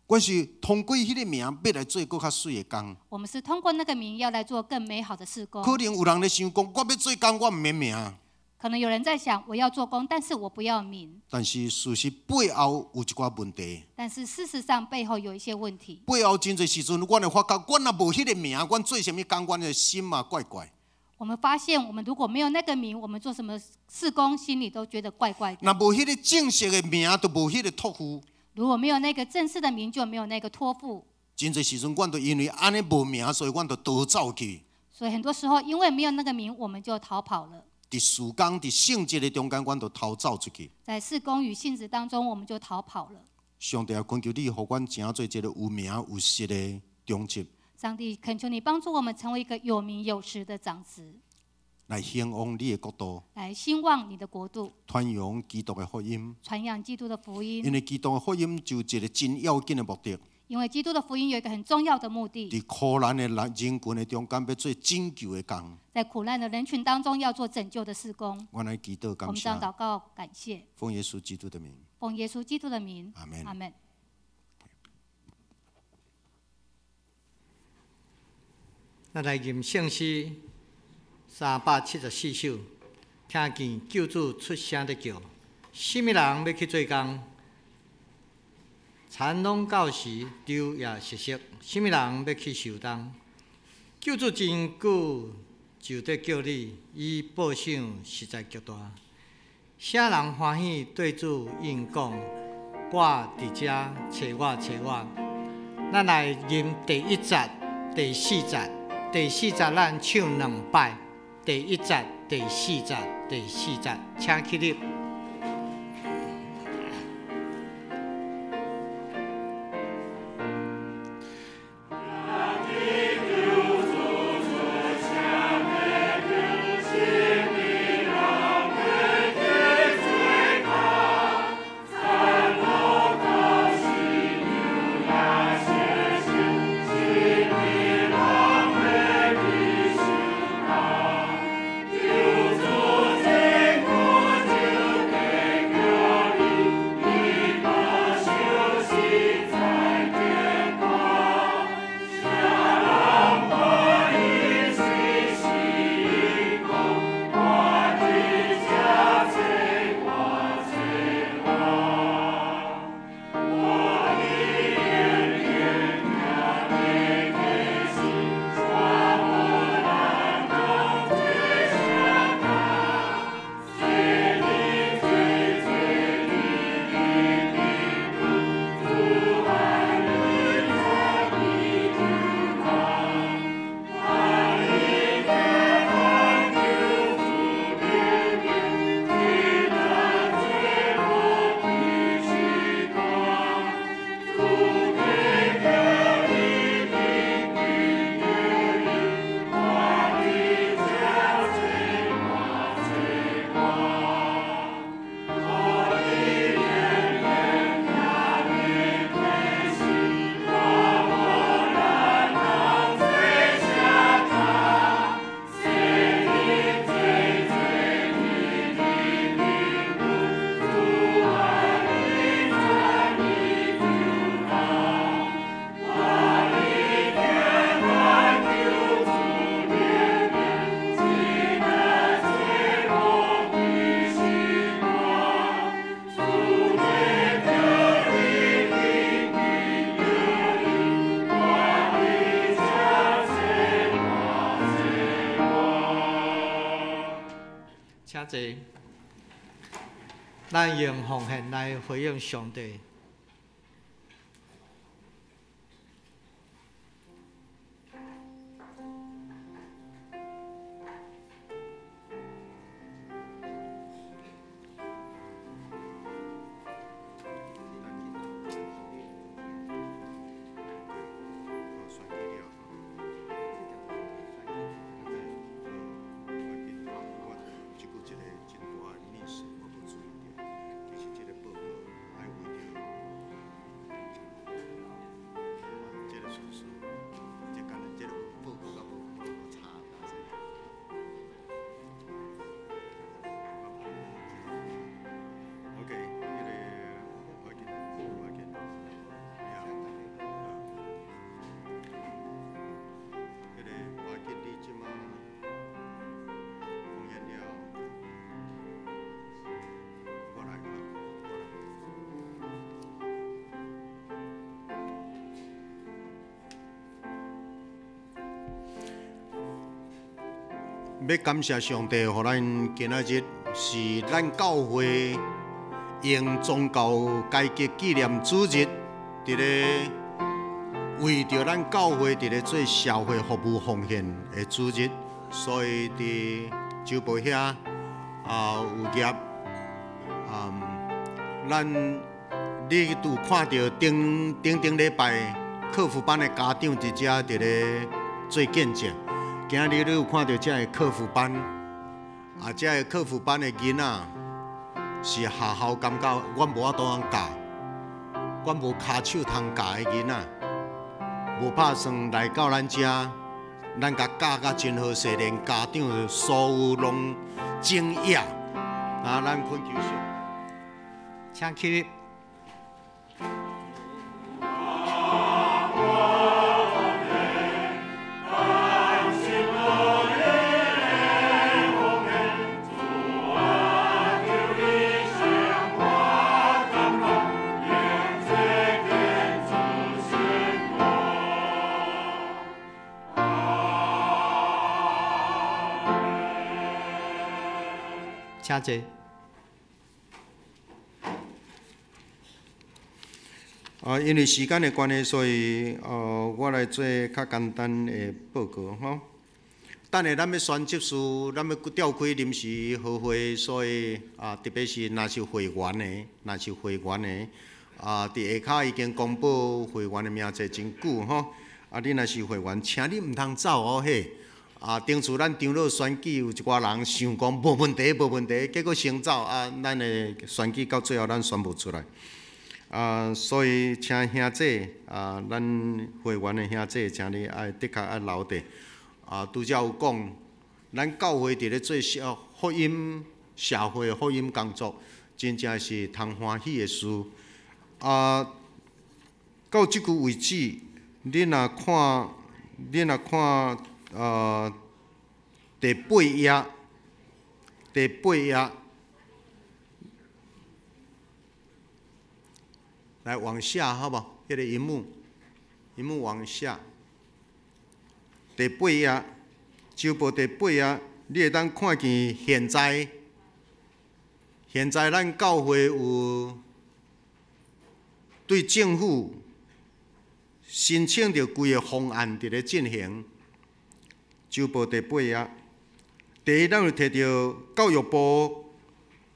S2: 阮是通過彼个名，欲來做閣較媠的工。
S4: 我們是通過那個名，要來做更美好的事工。
S2: 可能有人咧想講，我欲做工，我毋免名。
S4: 可能有人在想，我要做工，但是我不要名。
S2: 但是事實背後有一寡問題。
S4: 但是事實上背後有一些問題。
S2: 背後真濟時陣，阮會發覺，阮若無彼个名，阮做啥物工，阮的心嘛怪怪。
S4: 我們發現，我們如果沒有那個名，我們做什麼事工，心裡都覺得怪怪的。
S2: 若無彼个正式的名，就無彼个託付。
S4: 如果沒有那個正式的名，就沒有那個託付。
S2: 真濟時陣，阮就因為按呢無名，所以阮就逃走去。
S4: 所以很多時候，因為沒有那個名，我們就逃跑了。
S2: 佇事工、佇性質的中間，阮就逃走出去。
S4: 在事工與性質當中，我們就逃跑了。
S2: 上帝啊，懇求你，予阮成做一个有名有實的長執。
S4: 上帝懇求你幫助我們成為一個有名有實的長執，
S2: 來興旺你的國度，
S4: 來興旺你的國度，
S2: 傳揚基督的福音，
S4: 傳揚基督的福音。
S2: 因為基督的福音就一個真要緊的目的。
S4: 因為基督的福音有一個很重要的目的。
S2: 佇苦難的人群的中間，欲做拯救的工。
S4: 在苦難的人群當中，要做拯救的事工。
S2: 阮來祈禱感謝。
S4: 我們這樣禱告感謝。
S2: 奉耶穌基督的名。
S4: 奉耶穌基督的名。
S2: 阿門。
S4: 阿門。
S1: 咱來吟聖詩374首，聽見救主出聲咧叫，啥物人欲去做工？田攏到時，稻也熟熟，啥物人欲去收擔？救主真久就佇叫你，伊報賞實在極大。啥人歡喜對主應講？我佇遮，揣我，揣我。咱來吟第一節、第四節。第四節咱唱兩擺，第一節、第四節、第四節，請起立。
S3: 求主。
S1: 請坐。咱用奉獻來回應上帝。
S2: 欲感謝上帝，予咱今仔日是咱教會用宗教改革紀念主日，佇咧為著咱教會佇咧做社會服務奉獻的主日，所以佇周報遐啊有頁，咱你有看著頂頂頂禮拜課輔班的家長佇遮佇咧做見證。今日你有看著這个課輔班，啊，這个課輔班的囡仔是學校感覺阮無法度通教，阮無跤手通教的囡仔，無拍算來到咱遮，咱共教甲真好勢，連家長所有攏驚訝。啊，咱懇求上，
S1: 請起立。請坐。
S2: 啊，因為時間的關係，所以我來做較簡單的報告吼。等下咱欲選執事，咱欲召開臨時合會，所以啊，特別是若是會員的，若是會員的，啊，佇下跤已經公布會員的名冊真久吼。啊，你若是會員，請你毋通走哦嘿。啊，當初咱長老選舉有一寡人想講無問題，無問題，結果先走啊，咱的選舉到最後咱選無出來。啊，所以請兄姐啊，咱會員的兄姐，請你愛的確愛留佇。啊，拄才有講，咱教會佇咧做社福音社會福音工作，真正是通歡喜的事。啊，到這久為止，你若看，你若看。第八頁，第八頁，來往下，好無？彼個螢幕，螢幕往下。第八頁，周報第八頁，你會當看見現在，現在咱教會有對政府申請著幾个方案佇咧進行。周報第八頁，第一，咱有提著教育部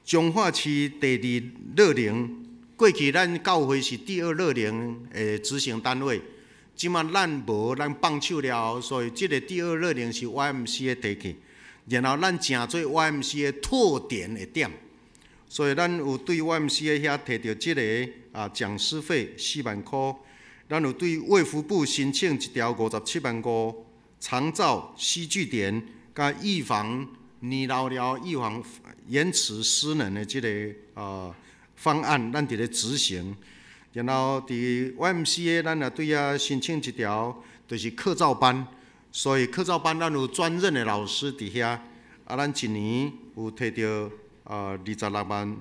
S2: 彰化市第二樂齡，過去咱教會是第二樂齡的執行單位，這馬咱無，咱放手了後，所以這个第二樂齡是 YMCA 提去，然後咱成做 YMCA 拓點的點，所以咱有對 YMCA 遐提著這个啊講師費4萬箍，咱有對衛福部申請一條57萬5。長照 C 據點，佮預防年老了預防延遲失能的這个方案，咱佇咧執行。然後佇 YMCA，咱也對遐申請一條，就是課照班。所以課照班咱有專任的老師佇遐，啊，咱一年有提著26萬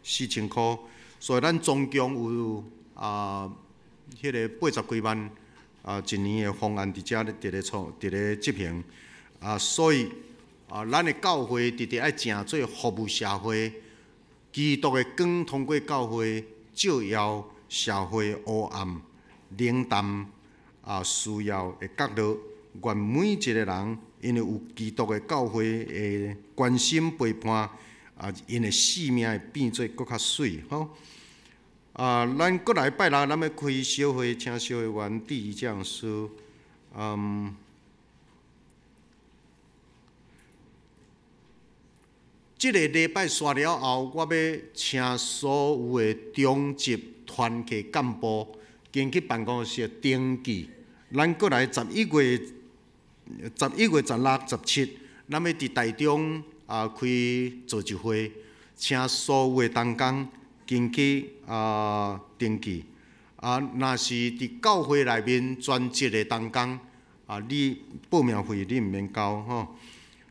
S2: 4千箍，所以咱總共有啊，彼个80幾萬。啊，一年的方案佇遮咧，佇咧創，佇咧執行。啊，所以啊，咱的教會直直愛成做服務社會，基督的光通過教會照耀社會黑暗、冷淡啊需要的角落。願每一個人，因為有基督的教會的關心陪伴，啊，𪜶的生命會變做閣較媠吼。啊，咱閣來拜六，咱欲開小會，請小會員遞議獎書。這個禮拜煞了後，我欲請所有的中職團契幹部，緊去辦公室登記。咱閣來11月16、17，咱欲佇台中啊開造就會，請所有的同工緊去啊登記。啊，若是佇教會內面專職的同工，啊，你報名費你毋免交吼。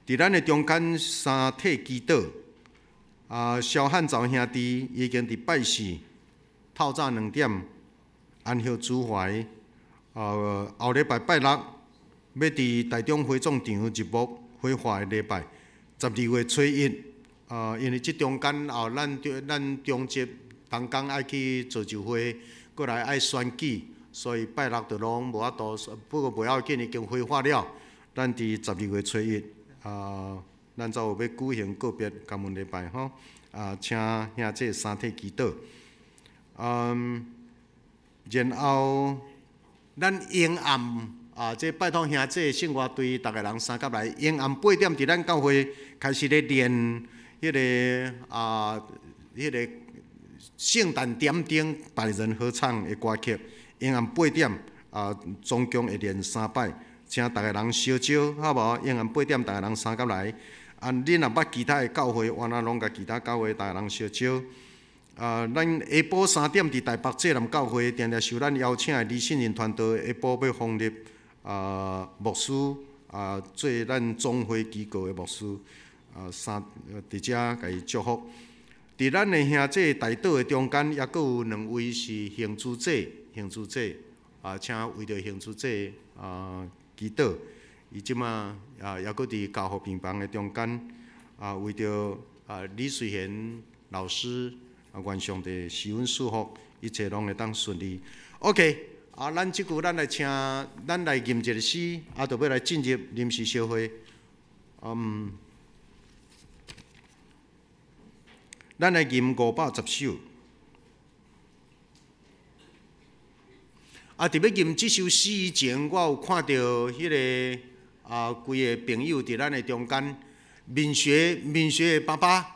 S2: 佇咱的中間三體祈禱，啊，蕭漢藻兄弟已經佇拜四透早2點安息主懷，後禮拜拜六欲佇台中會眾場日幕火化的禮拜，12月初一，啊，因為這中間後咱中職同工愛去造就會，閣來愛選舉，所以拜六就攏無法度。不過袂要緊，已經火化了。咱佇12月初一，啊，咱就有欲舉行告別感恩禮拜吼。啊，請兄弟三體祈禱。然後咱永暗啊，這拜託兄弟聖樂隊逐个人相佮來。永暗8點佇咱教會開始咧練彼个啊，彼个聖誕點燈百人合唱的歌曲。永暗八點啊，總共會練三擺，請逐个人相招，好無？永暗八點，逐个人相佮來。啊，恁若捌其他的教會，我若攏共其他教會逐个人相招。啊，咱下晡3點佇台北濟南教會，定定受咱邀請的李信仁傳道下晡欲封立啊牧師啊，做咱總會機構的牧師啊，三佇遮共伊祝福。佇咱的兄弟代禱的中間，猶閣有兩位是行主者，行主者啊，請為著行主者啊祈禱。伊這馬啊，猶閣佇加護病房的中間啊，為著啊李瑞賢老師啊，願上帝賜恩賜福，一切攏會當順利。OK，啊，咱這久咱來請，咱來吟一个詩，啊，就欲來進入臨時小會。咱來吟510首。啊，佇欲吟這首詩以前，我有看著彼个啊幾个朋友佇咱的中間，敏學敏學的爸爸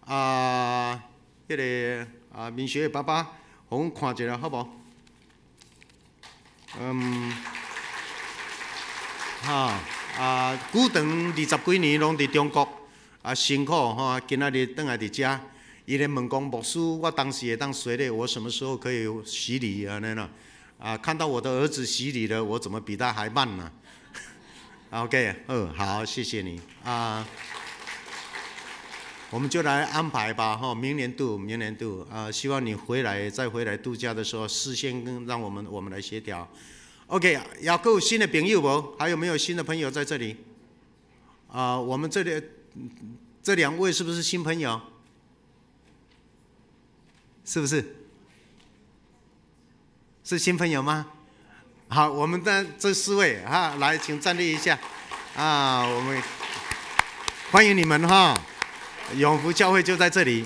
S2: 啊，彼个啊敏學的爸爸，予阮看一下好無？哈啊，久長20幾年攏佇中國啊辛苦吼，今仔日轉來佇遮，伊咧問講牧師，我當時會當洗禮，我什麼時候可以洗禮按呢啦？啊，看到我的兒子洗禮了，我怎麼比他還慢呢？OK，好，謝謝你啊。我們就來安排吧，哈，明年度，明年度啊，希望你回來再回來度假的時候，事先跟讓我們來協調。OK，猶閣有新的朋友無？還有沒有新的朋友在這裡？啊，我們這裡這兩位是不是新朋友？是不是？是新朋友嗎？好，我們的這四位哈，來，請站立一下。啊，我們歡迎你們哈，永福教會就在這裡。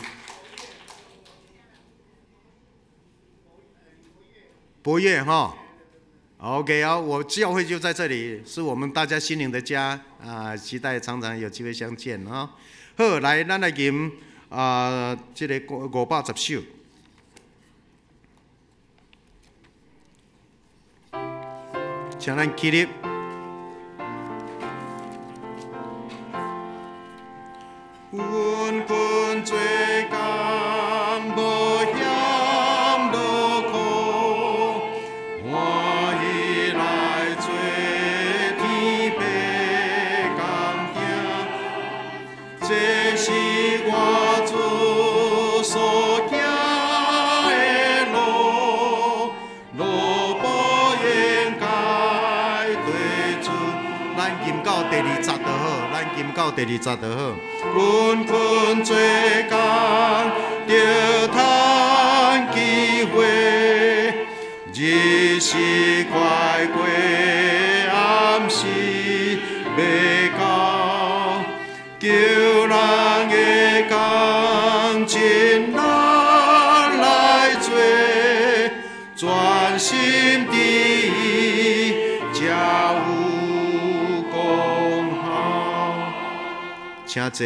S2: 博越哈，OK 啊，我教會就在這裡，是我們大家心靈的家啊，期待常常有機會相見啊。好，來，咱來吟啊，這个510首。請咱起立。阮困做工無嫌勞苦，歡喜來做天父工囝，這是我主所行的路，路無應該對主。咱吟到第二節就好，咱吟到到第二節就好。阮勤做工，著趁機會，日時快過，暗時欲到，求人的工盡力來做，專心致意，才有功效。請坐，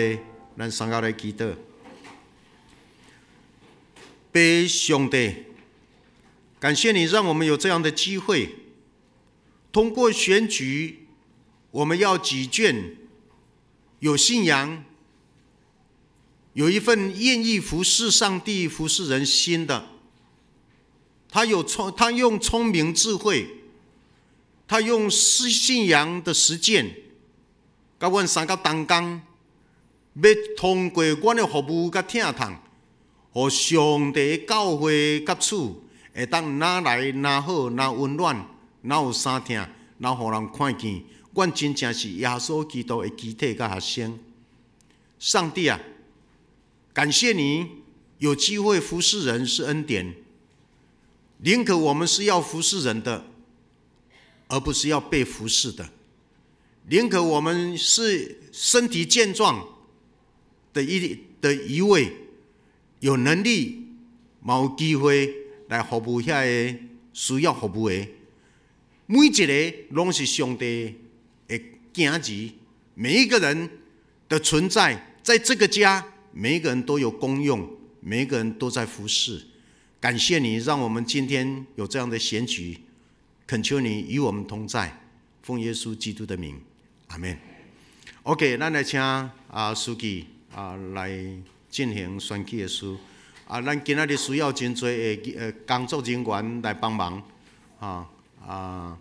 S2: 咱三個來祈禱。父上帝，感謝你讓我們有這樣的機會，通過選舉，我們要舉薦有信仰、有一份願意服侍上帝、服侍人心的。他用聰明智慧，他用信仰的實踐，佮阮三個同工，欲通過阮的服務佮疼痛，予上帝的教會佮厝會當若來若好，若溫暖，若有相疼，若予人看見，阮真正是耶穌基督的肢體佮學生。上帝啊，感謝你有機會服侍人是恩典，寧可我們是要服侍人的，而不是要被服侍的。寧可我們是身體健壯的一位，有能力、有機會來服務遐个需要服務的，每一個攏是上帝的囝兒，每一個人的存在，在這個家，每一個人都有功用，每一個人都在服侍。感謝你，讓我們今天有這樣的選舉，懇求你與我們同在，奉耶穌基督的名，阿門。OK，咱來請司機來進行選舉的事。咱今仔日需要真濟的工作人員來幫忙。啊啊。